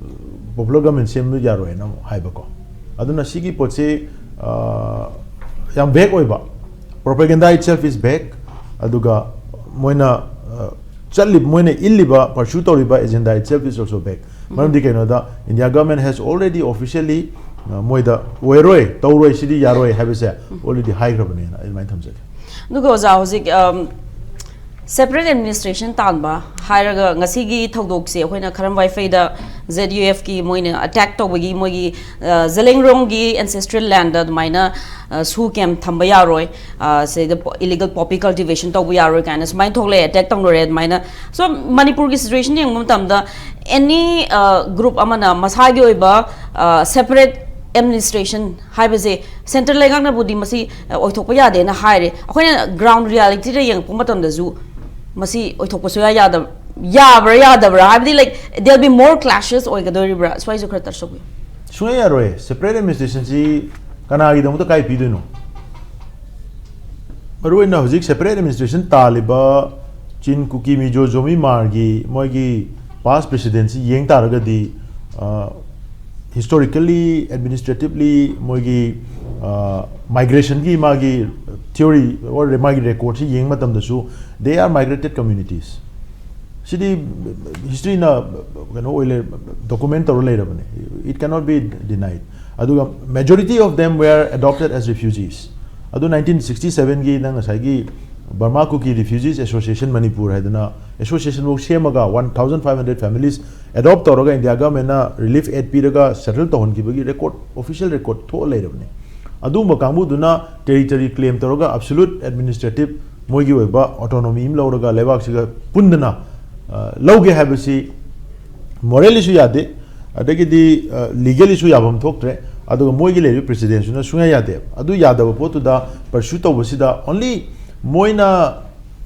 popular government ꯁꯦꯝꯕ ꯌꯥꯔꯣꯏꯅ ꯑꯃꯨꯛ ꯍꯥꯏꯕꯀꯣ꯫ ꯑꯗꯨꯅ ꯁꯤꯒꯤ ꯄꯣꯠꯁꯤ, ꯑ, ꯌꯥꯝ ꯚꯦꯒ ꯑꯣꯏꯕ, propaganda itself is vague꯫ ꯑꯗꯨꯒ ꯃꯣꯏꯅ, ꯑ, ꯆꯠꯂꯤꯕ, ꯃꯣꯏꯅ ꯏꯜꯂꯤꯕ, ꯄꯔꯁ꯭ꯌꯨ ꯇꯧꯔꯤꯕ agenda itself is also vague꯫ ꯃꯔꯝꯗꯤ ꯀꯩꯅꯣꯗ, India government has already officially, ꯑ, ꯃꯣꯏꯗ ꯑꯣꯏꯔꯣꯏ, ꯇꯧꯔꯣꯏ, ꯁꯤꯗꯤ ꯌꯥꯔꯣꯏ ꯍꯥꯏꯕꯁꯦ already ꯍꯥꯏꯈ꯭ꯔꯕꯅꯦꯅ ꯑꯩ ꯑꯗꯨꯃꯥꯏꯅ ꯊꯝꯖꯒꯦ꯫ ꯑꯗꯨꯒ ꯑꯣꯖꯥ, ꯍꯧꯖꯤꯛ, ꯑꯝ, separate administration ꯇꯥꯟꯕ ꯍꯥꯏꯔꯒ ꯉꯁꯤꯒꯤ ꯊꯧꯗꯣꯛꯁꯦ ꯑꯩꯈꯣꯏꯅ ꯈꯔꯝ ꯋꯥꯏꯐꯩꯗ ꯖꯦꯠ ꯌꯨ ꯑꯦꯐꯀꯤ ꯃꯣꯏꯅ ꯑꯦꯇꯦꯛ ꯇꯧꯕꯒꯤ ꯃꯣꯏꯒꯤ, ꯑ, ꯖꯂꯦꯡꯔꯣꯡꯒꯤ ancestral land ꯑꯗꯨꯃꯥꯏꯅ, ꯑ, ꯁꯨ ꯀꯦꯝ ꯊꯝꯕ ꯌꯥꯔꯣꯏ, ꯑ, ꯁꯤꯗ ꯄꯣ-, illegal poppy cultivation ꯇꯧꯕ ꯌꯥꯔꯣꯏ ꯀꯥꯏꯅ ꯁꯨꯃꯥꯏꯅ ꯊꯣꯛꯂꯛꯑꯦ, ꯑꯦꯇꯦꯛ ꯇꯧꯅꯔꯦ ꯑꯗꯨꯃꯥꯏꯅ꯫ So, ꯃꯅꯤꯄꯨꯔꯒꯤ situation ꯌꯦꯡꯕ ꯃꯇꯝꯗ any, ꯑ, group ꯑꯃꯅ ꯃꯁꯥꯒꯤ ꯑꯣꯏꯕ, ꯑ, separate administration ꯍꯥꯏꯕꯁꯦ central ꯂꯩꯉꯥꯛꯅꯕꯨꯗꯤ ꯃꯁꯤ, ꯑ, ꯑꯣꯏꯊꯣꯛꯄ ꯌꯥꯗꯦꯅ ꯍꯥꯏꯔꯦ꯫ ꯑꯩꯈꯣꯏꯅ ground reality ꯗ ꯌꯦꯡꯉꯛꯄ ꯃꯇꯝꯗꯁꯨ ꯃꯁꯤ ꯑꯣꯏꯊꯣꯛꯄ ꯁꯨꯡꯌꯥ ꯌꯥꯗꯕ, ꯌꯥꯕ꯭ꯔꯥ ꯌꯥꯗꯕ꯭ꯔꯥ ꯍꯥꯏꯕꯗꯤ, like, there'll be more clashes ꯑꯣꯏꯒꯗꯣꯔꯤꯕ꯭ꯔꯥ? ꯁ꯭ꯋꯥꯏꯁꯨ ꯈꯔ touch ꯇꯧꯕꯤꯌꯨ꯫ ꯁꯨꯡꯌꯥ ꯌꯥꯔꯣꯏ꯫ Separate administrationꯁꯤ ꯀꯅꯥꯒꯤꯗꯃꯛꯇ ꯀꯥꯏ ꯄꯤꯗꯣꯏꯅꯣ? ꯃꯔꯨꯑꯣꯏꯅ ꯍꯧꯖꯤꯛ separate administration ꯇꯥꯜꯂꯤꯕ ꯆꯤꯟ, ꯀꯨꯀꯤ, ꯃꯤꯖꯣ, ꯖꯣꯃꯤ, ꯃꯥꯔꯒꯤ ꯃꯣꯏꯒꯤ past precedenceꯁꯤ ꯌꯦꯡ ꯇꯥꯔꯒꯗꯤ, ꯑ, historically, administratively ꯃꯣꯏꯒꯤ, ꯑ, migrationꯒꯤ ꯃꯥꯒꯤ theory or ꯃꯥꯒꯤ recordꯁꯤ ꯌꯦꯡꯕ ꯃꯇꯝꯗꯁꯨ, they are migrated communities꯫ ꯁꯤꯗꯤ historyꯅ ꯀꯩꯅꯣ ꯑꯣꯏ ꯂꯩ, document ꯇꯧꯔ ꯂꯩꯔꯕꯅꯦ꯫ It cannot be denied꯫ ꯑꯗꯨꯒ majority of them were adopted as refugees꯫ ꯑꯗꯨ nineteen sixty sevenꯒꯤ ꯅꯪ ꯉꯁꯥꯏꯒꯤ Burma Kuki Refugees Association Manipur ꯍꯥꯏꯗꯅ association ꯐꯧ ꯁꯦꯝꯃꯒ one thousand five hundred families adopt ꯇꯧꯔꯒ India governmentꯅ relief aid ꯄꯤꯔꯒ settle ꯇꯧꯍꯟꯈꯤꯕꯒꯤ record, official record ꯊꯣꯛꯑ ꯂꯩꯔꯕꯅꯦ꯫ ꯑꯗꯨꯒꯨꯝꯕ ꯀꯥꯡꯕꯨꯗꯨꯅ territory claim ꯇꯧꯔꯒ absolute administrative ꯃꯣꯏꯒꯤ ꯑꯣꯏꯕ autonomy ꯑꯃ ꯂꯧꯔꯒ ꯂꯩꯕꯥꯛꯁꯤꯒ ꯄꯨꯟꯗꯅ, ꯑ, ꯂꯧꯒꯦ ꯍꯥꯏꯕꯁꯤ morallyꯁꯨ ꯌꯥꯗꯦ, ꯑꯗꯒꯤꯗꯤ, ꯑ, legally ꯁꯨ ꯌꯥꯐꯝ ꯊꯣꯛꯇ꯭ꯔꯦ꯫ ꯑꯗꯨꯒ ꯃꯣꯏꯒꯤ ꯂꯩꯔꯤꯕ precedenceꯁꯨꯅ ꯁꯨꯡꯌꯥ ꯌꯥꯗꯦ꯫ ꯑꯗꯨ ꯌꯥꯗꯕ ꯄꯣꯠꯇꯨꯗ pursue ꯇꯧꯕꯁꯤꯗ only ꯃꯣꯏꯅ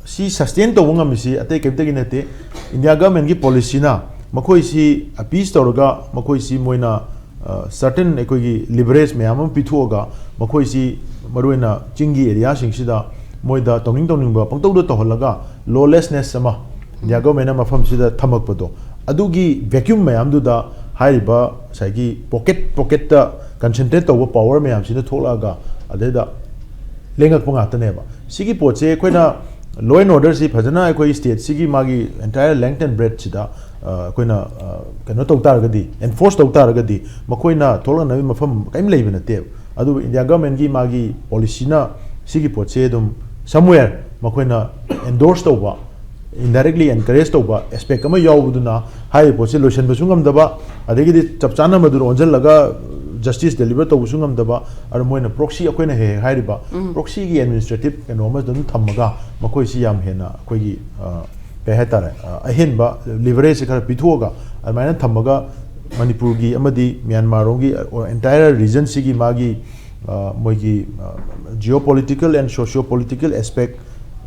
ꯁꯤ sustain ꯇꯧꯕ ꯉꯝꯃꯤꯁꯤ ꯑꯇꯩ ꯀꯔꯤꯝꯇꯒꯤ ꯅꯠꯇꯦ꯫ India governmentꯀꯤ policyꯅ ꯃꯈꯣꯏꯁꯤ appease ꯇꯧꯔꯒ ꯃꯈꯣꯏꯁꯤ ꯃꯣꯏꯅ, ꯑ, certain ꯑꯩꯈꯣꯏꯒꯤ leverage ꯃꯌꯥꯝ ꯑꯃ ꯄꯤꯊꯣꯛꯑꯒ ꯃꯈꯣꯏꯁꯤ ꯃꯔꯨꯑꯣꯏꯅ ꯆꯤꯡꯒꯤ areaꯁꯤꯡꯁꯤꯗ ꯃꯣꯏꯗ ꯇꯧꯅꯤꯡ ꯇꯧꯅꯤꯡꯕ ꯄꯪꯇꯧꯗ ꯇꯧꯍꯜꯂꯒ lawlessness ꯑꯃ India governmentꯅ ꯃꯐꯝꯁꯤꯗ ꯊꯝꯃꯛꯄꯗꯣ, ꯑꯗꯨꯒꯤ vacuum ꯃꯌꯥꯝꯗꯨꯗ ꯍꯥꯏꯔꯤꯕ ꯉꯁꯥꯏꯒꯤ pocket pocketꯇ concentrate ꯇꯧꯕ power ꯃꯌꯥꯝꯁꯤꯅ ꯊꯣꯛꯂꯛꯑꯒ ꯑꯗꯩꯗ ꯂꯦꯡꯉꯛꯄ ꯉꯥꯛꯇꯅꯦꯕ꯫ ꯁꯤꯒꯤ ꯄꯣꯠꯁꯦ ꯑꯩꯈꯣꯏꯅ law and orderꯁꯤ ꯐꯖꯅ ꯑꯩꯈꯣꯏ stateꯁꯤꯒꯤ ꯃꯥꯒꯤ entire length and breadthꯁꯤꯗ, ꯑ, ꯑꯩꯈꯣꯏꯅ, ꯑ, ꯀꯩꯅꯣ ꯇꯧ ꯇꯥꯔꯒꯗꯤ, enforce ꯇꯧ ꯇꯥꯔꯒꯗꯤ ꯃꯈꯣꯏꯅ ꯊꯣꯛꯂꯛꯅꯕꯒꯤ ꯃꯐꯝ ꯀꯔꯤꯝ ꯂꯩꯕ ꯅꯠꯇꯦꯕ꯫ ꯑꯗꯨꯕꯨ India governmentꯀꯤ ꯃꯥꯒꯤ policyꯅ ꯁꯤꯒꯤ ꯄꯣꯠꯁꯦ ꯑꯗꯨꯝ somewhere ꯃꯈꯣꯏꯅ endorse ꯇꯧꯕ, indirectly encourage ꯇꯧꯕ aspect ꯑꯃ ꯌꯥꯎꯕꯗꯨꯅ ꯍꯥꯏꯔꯤꯕ ꯄꯣꯠꯁꯦ ꯂꯣꯏꯁꯤꯟꯕꯁꯨ ꯉꯝꯗꯕ, ꯑꯗꯒꯤꯗꯤ ꯆꯞ ꯆꯥꯅ ꯃꯗꯨꯗ ꯑꯣꯟꯁꯤꯜꯂꯒ justice deliver ꯇꯧꯕꯁꯨ ꯉꯝꯗꯕ, ꯑꯗꯨ ꯃꯣꯏꯅ proxy, ꯑꯩꯈꯣꯏꯅ ꯍꯦꯛ ꯍꯦꯛ ꯍꯥꯏꯔꯤꯕ proxyꯒꯤ administrative ꯀꯩꯅꯣ ꯑꯃ ꯑꯗꯨꯝ ꯊꯝꯃꯒ ꯃꯈꯣꯏꯁꯤ ꯌꯥꯝ ꯍꯦꯟꯅ ꯑꯩꯈꯣꯏꯒꯤ, ꯑ, ꯀꯩ ꯍꯥꯏꯇꯥꯔꯦ, ꯑ, ꯑꯍꯦꯟꯕ leverageꯁꯦ ꯈꯔ ꯄꯤꯊꯣꯛꯑꯒ ꯑꯗꯨꯃꯥꯏꯅ ꯊꯝꯃꯒ ꯃꯅꯤꯄꯨꯔꯒꯤ ꯑꯃꯗꯤ ꯃ꯭ꯌꯥꯟꯃꯥꯔꯔꯣꯝꯒꯤ, ꯑ, entire regionꯁꯤꯒꯤ ꯃꯥꯒꯤ, ꯑ, ꯃꯣꯏꯒꯤ, ꯑ, geopolitical and socio-political aspect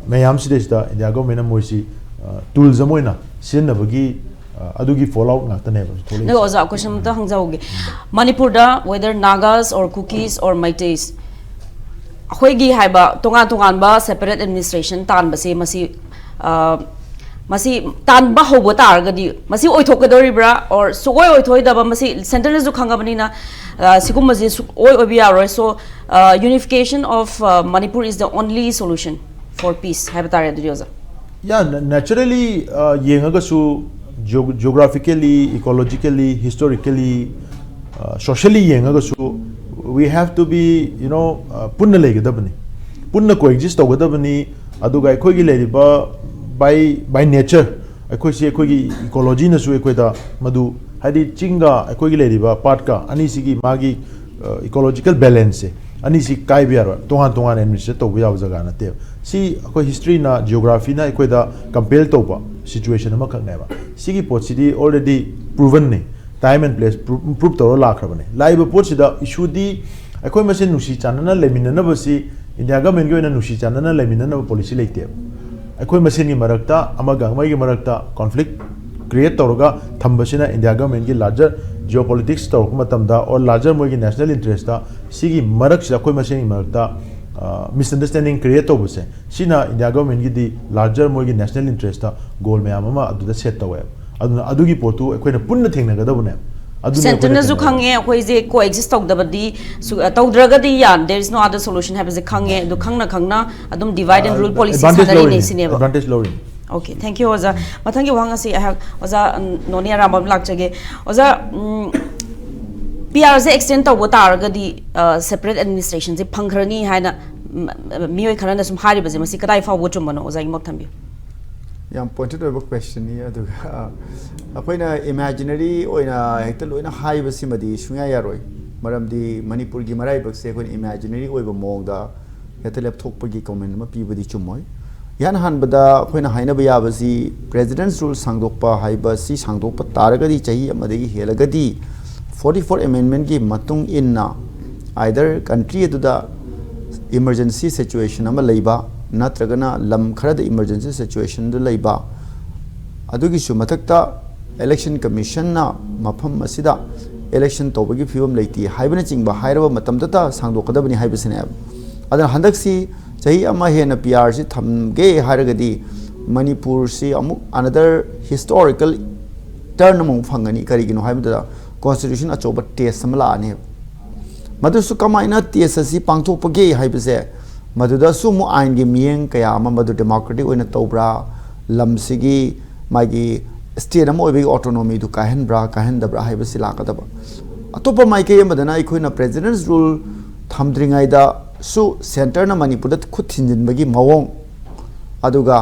ꯃꯌꯥꯝꯁꯤꯗꯩꯁꯤꯗ India governmentꯅ ꯃꯣꯏꯁꯤ, ꯑ, tools ꯑꯃ ꯑꯣꯏꯅ ꯁꯤꯖꯤꯟꯅꯕꯒꯤ ꯑ, ꯑꯗꯨꯒꯤ ꯐꯣꯜ ꯑꯥꯎꯠ ꯉꯥꯛꯇꯅꯦꯕ ꯊꯣꯛꯂꯛꯏꯁꯦ꯫ ꯑꯗꯨꯒ ꯑꯣꯖꯥ, ꯀꯣꯏꯁꯟ ꯑꯃꯇ ꯍꯪꯖꯍꯧꯒꯦ꯫ ꯃꯅꯤꯄꯨꯔꯗ whether Nagas or Kukis or Meiteis, ꯑꯩꯈꯣꯏꯒꯤ ꯍꯥꯏꯕ ꯇꯣꯉꯥꯟ ꯇꯣꯉꯥꯟꯕ separate administration ꯇꯥꯟꯕꯁꯦ ꯃꯁꯤ ꯑ, ꯃꯁꯤ ꯇꯥꯟꯕ ꯍꯧꯕ ꯇꯥꯔꯒꯗꯤ ꯃꯁꯤ ꯑꯣꯏꯊꯣꯛꯀꯗꯧꯔꯤꯕ꯭ꯔꯥ, or ꯁꯨꯡꯑꯣꯏ ꯑꯣꯏꯊꯣꯛꯑꯣꯏꯗꯕ, ꯃꯁꯤ ꯁꯦꯟꯇꯔꯅꯁꯨ ꯈꯪꯉꯕꯅꯤꯅ, ꯑ, ꯁꯤꯒꯨꯝꯕꯁꯤ ꯁꯨꯡꯑꯣꯏ ꯑꯣꯏꯕ ꯌꯥꯔꯣꯏ꯫ So, uh, unification of, uh, Manipur is the only solution for peace ꯍꯥꯏꯕ ꯇꯥꯔꯦ ꯑꯗꯨꯗꯤ ꯑꯣꯖꯥ꯫ ꯌꯥ, naturally, ꯑ, ꯌꯦꯡꯉꯒꯁꯨ, geographically, ecologically, historically, socially ꯌꯦꯡꯉꯒꯁꯨ, we have to be, you know, ꯄꯨꯟꯅ ꯂꯩꯒꯗꯕꯅꯤ, ꯄꯨꯟꯅ coexist ꯇꯧꯒꯗꯕꯅꯤ꯫ ꯑꯗꯨꯒ ꯑꯩꯈꯣꯏꯒꯤ ꯂꯩꯔꯤꯕ, by by nature, ꯑꯩꯈꯣꯏꯁꯤ, ꯑꯩꯈꯣꯏꯒꯤ ꯏꯀꯣꯂꯣꯖꯤꯅꯁꯨ ꯑꯩꯈꯣꯏꯗ ꯃꯗꯨ, ꯍꯥꯏꯗꯤ ꯆꯤꯡꯒ ꯑꯩꯈꯣꯏꯒꯤ ꯂꯩꯔꯤꯕ ꯄꯥꯠꯀ ꯑꯅꯤꯁꯤꯒꯤ ꯃꯥꯒꯤ ꯏꯀꯣꯂꯣꯖꯤꯀꯦꯜ ꯕꯦꯂꯦꯟꯁꯁꯦ, ꯑꯅꯤꯁꯤ ꯀꯥꯏꯕ ꯌꯥꯔꯣꯏ꯫ ꯇꯣꯉꯥꯟ ꯇꯣꯉꯥꯟꯅ ꯑꯦꯗꯃꯤꯅꯤꯁꯇ꯭ꯔꯦꯠ ꯇꯧꯕ ꯌꯥꯕ ꯖꯒꯥ ꯅꯠꯇꯦꯕ꯫ ꯁꯤ ꯑꯩꯈꯣꯏ ꯍꯤꯁꯇ꯭ꯔꯤꯅ, ꯖꯤꯑꯣꯒ꯭ꯔꯥꯐꯤꯅ ꯑꯩꯈꯣꯏꯗ ꯀꯝꯄꯦꯜ ꯇꯧꯕ ꯁꯤꯆꯨꯋꯦꯁꯟ ꯑꯃꯈꯛꯅꯦꯕ꯫ ꯁꯤꯒꯤ ꯄꯣꯠꯁꯤꯗꯤ already provenꯅꯤ, time and place prove ꯇꯧꯔ ꯂꯥꯛꯈ꯭ꯔꯕꯅꯤ꯫ ꯂꯥꯛꯏꯕ ꯄꯣꯠꯁꯤꯗ ꯏꯁꯨꯗꯤ ꯑꯩꯈꯣꯏ ꯃꯁꯦꯟ ꯅꯨꯡꯁꯤ ꯆꯥꯟꯅꯅ ꯂꯩꯃꯤꯟꯅꯅꯕꯁꯤ, ꯏꯟꯗꯤꯌꯥ ꯒꯃꯦꯟꯒꯤ ꯑꯣꯏꯅ ꯅꯨꯡꯁꯤ ꯆꯥꯟꯅꯅ ꯂꯩꯃꯤꯟꯅꯅꯕ ꯄꯣꯂꯤꯁꯤ ꯂꯩꯇꯦꯕ꯫ ꯑꯩꯈꯣꯏ ꯃꯁꯦꯟꯒꯤ ꯃꯔꯛꯇ, ꯑꯃꯒ ꯑꯃꯒꯤ ꯃꯔꯛꯇ ꯀꯣꯟꯐ꯭ꯂꯤꯛ ꯀ꯭ꯔꯤꯌꯦꯠ ꯇꯧꯔꯒ ꯊꯝꯕꯁꯤꯅ ꯏꯟꯗꯤꯌꯥ ꯒꯃꯦꯟꯒꯤ ꯂꯥꯔꯖꯔ ꯖꯤꯑꯣ ꯄꯣꯂꯤꯇꯤꯛꯁ ꯇꯧꯔꯛꯄ ꯃꯇꯝꯗ, ꯑꯣꯔ ꯂꯥꯔꯖꯔ ꯃꯣꯏꯒꯤ ꯅꯦꯁꯅꯦꯜ ꯏꯟꯇꯔꯦꯁꯇ, ꯁꯤꯒꯤ ꯃꯔꯛꯁꯤꯗ ꯑꯩꯈꯣꯏ ꯃꯁꯦꯟꯒꯤ ꯃꯔꯛꯇ ꯃꯤꯁꯑꯟꯗꯔꯁꯇꯦꯟꯗꯤꯡ ꯀ꯭ꯔꯤꯌꯦꯠ ꯇꯧꯕꯁꯦ, ꯁꯤꯅ ꯏꯟꯗꯤꯌꯥ ꯒꯃꯦꯟꯒꯤꯗꯤ ꯂꯥꯔꯖꯔ ꯃꯣꯏꯒꯤ ꯅꯦꯁꯅꯦꯜ ꯏꯟꯇꯔꯦꯁꯇ ꯒꯣꯜ ꯃꯌꯥꯝ ꯑꯃ ꯑꯗꯨꯗ ꯁꯦꯠ ꯇꯧꯋꯦꯕ꯫ ꯑꯗꯨꯅ ꯑꯗꯨꯒꯤ ꯄꯣꯠꯇꯨ ꯑꯩꯈꯣꯏꯅ ꯄꯨꯟꯅ ꯊꯦꯡꯅꯒꯗꯕꯅꯦꯕ꯫ ꯑꯗꯨꯅꯤ ꯑꯩꯈꯣꯏꯅ ꯁꯦꯟꯇꯔꯅꯁꯨ ꯊꯦꯡꯅꯒꯗꯕ꯫ ꯈꯪꯉꯦ ꯑꯩꯈꯣꯏꯁꯦ coexist ꯇꯧꯗꯕꯗꯤ ꯁꯨ- ꯑ, ꯇꯧꯗ꯭ꯔꯒꯗꯤ ꯌꯥ there is no other solution ꯍꯥꯏꯕꯁꯦ ꯈꯪꯉꯦ꯫ ꯑꯗꯨ ꯈꯪꯅ ꯈꯪꯅ ꯑꯗꯨꯝ divide and rule policy Advantage ꯁꯥꯟꯅꯔꯤꯅꯦ ꯂꯧꯔꯤꯅꯦ, ꯁꯤꯅꯦꯕ꯫ Advantage ꯂꯧꯔꯤꯅꯦ꯫ Okay, thank you ꯑꯣꯖꯥ꯫ ꯃꯊꯪꯒꯤ ꯋꯥꯍꯪ ꯑꯁꯤ ꯑꯩꯍꯥꯛ ꯑꯣꯖꯥ, ꯎꯝ, ꯅꯣꯅꯦ ꯑꯔꯥꯝꯕꯝ ꯂꯥꯛꯆꯒꯦ꯫ ꯑꯣꯖꯥ, ꯎꯝ, ꯄꯤ ꯑꯥꯔꯁꯦ extend ꯇꯧꯕ ꯇꯥꯔꯒꯗꯤ, ꯑ, separate administrationꯁꯦ ꯐꯪꯈ꯭ꯔꯅꯤ ꯍꯥꯏꯅ, ꯎꯝ, ꯃꯤꯑꯣꯏ ꯈꯔꯅ ꯁꯨꯝ ꯍꯥꯏꯔꯤꯕꯁꯦ, ꯃꯁꯤ ꯀꯗꯥꯏ ꯐꯥꯎꯕ ꯆꯨꯝꯕꯅꯣ? ꯑꯣꯖꯥꯒꯤ ꯃꯣꯠ ꯊꯝꯕꯤꯌꯨ꯫ ꯌꯥꯝ pointed ꯑꯣꯏꯕ questionꯅꯤ꯫ ꯑꯗꯨꯒ ꯑꯩꯈꯣꯏꯅ imaginary ꯑꯣꯏꯅ ꯍꯦꯛꯇ ꯂꯣꯏꯅ ꯍꯥꯏꯕꯁꯤꯃꯗꯤ ꯁꯨꯡꯌꯥ ꯌꯥꯔꯣꯏ꯫ ꯃꯔꯝꯗꯤ ꯃꯅꯤꯄꯨꯔꯒꯤ ꯃꯔꯥꯏꯕꯛꯁꯦ ꯑꯩꯈꯣꯏꯅ imaginary ꯑꯣꯏꯕ ꯃꯑꯣꯡꯗ ꯍꯦꯛꯇ ꯂꯦꯞꯊꯣꯛꯄꯒꯤ comment ꯑꯃ ꯄꯤꯕꯗꯤ ꯆꯨꯝꯃꯣꯏ꯫ ꯏꯍꯥꯟ ꯍꯥꯟꯕꯗ ꯑꯩꯈꯣꯏꯅ ꯍꯥꯏꯅꯕ ꯌꯥꯕꯁꯤ, President's Rule ꯁꯥꯡꯗꯣꯛꯄ ꯍꯥꯏꯕꯁꯤ ꯁꯥꯡꯗꯣꯛꯄ ꯇꯥꯔꯒꯗꯤ, ꯆꯍꯤ ꯑꯃꯗꯒꯤ ꯍꯦꯜꯂꯒꯗꯤ, forty four amendmentꯀꯤ ꯃꯇꯨꯡ ꯏꯟꯅ either country ꯑꯗꯨꯗ emergency situation ꯑꯃ ꯂꯩꯕ, ꯅꯠꯇ꯭ꯔꯒꯅ ꯂꯝ ꯈꯔꯗ emergency situationꯗ ꯂꯩꯕ, ꯑꯗꯨꯒꯤꯁꯨ ꯃꯊꯛꯇ Election Commissionꯅ ꯃꯐꯝ ꯑꯁꯤꯗ election ꯇꯧꯕꯒꯤ ꯐꯤꯕꯝ ꯂꯩꯇꯦ ꯍꯥꯏꯕꯅꯆꯤꯡꯕ ꯍꯥꯏꯔꯕ ꯃꯇꯝꯗꯇ ꯁꯥꯡꯗꯣꯛꯀꯗꯕꯅꯤ ꯍꯥꯏꯕꯁꯤꯅꯦꯕ꯫ ꯑꯗꯨꯅ ꯍꯟꯗꯛꯁꯤ ꯆꯍꯤ ꯑꯃ ꯍꯦꯟꯅ P R ꯁꯤ ꯊꯝꯒꯦ ꯍꯥꯏꯔꯒꯗꯤ ꯃꯅꯤꯄꯨꯔꯁꯤ ꯑꯃꯨꯛ another historical turn ꯑꯃꯃꯨꯛ ꯐꯪꯒꯅꯤ꯫ ꯀꯔꯤꯒꯤꯅꯣ ꯍꯥꯏꯕꯗ constitution ꯑꯆꯧꯕ test ꯑꯃ ꯂꯥꯛꯑꯅꯦꯕ꯫ ꯃꯗꯨꯁꯨ ꯀꯃꯥꯏꯅ test ꯑꯁꯤ ꯄꯥꯡꯊꯣꯛꯄꯒꯦ ꯍꯥꯏꯕꯁꯦ, ꯃꯗꯨꯗꯁꯨ ꯑꯃꯨꯛ ꯑꯥꯏꯟꯒꯤ ꯃꯤꯠꯌꯦꯡ ꯀꯌꯥ ꯑꯃ, ꯃꯗꯨ democratic ꯑꯣꯏꯅ ꯇꯧꯕ꯭ꯔꯥ, ꯂꯝꯁꯤꯒꯤ ꯃꯥꯒꯤ state ꯑꯃ ꯑꯣꯏꯕꯒꯤ autonomyꯗꯨ ꯀꯥꯏꯍꯟꯕ꯭ꯔꯥ ꯀꯥꯏꯍꯟꯗꯕ꯭ꯔꯥ ꯍꯥꯏꯕꯁꯤ ꯂꯥꯛꯀꯗꯕ꯫ ꯑꯇꯣꯞꯄ ꯃꯥꯏꯀꯩ ꯑꯃꯗꯅ ꯑꯩꯈꯣꯏꯅ President's Rule ꯊꯝꯗ꯭ꯔꯤꯉꯩꯗꯁꯨ centreꯅ ꯃꯅꯤꯄꯨꯔꯗ ꯈꯨꯠ ꯊꯤꯟꯖꯤꯟꯕꯒꯤ ꯃꯑꯣꯡ, ꯑꯗꯨꯒ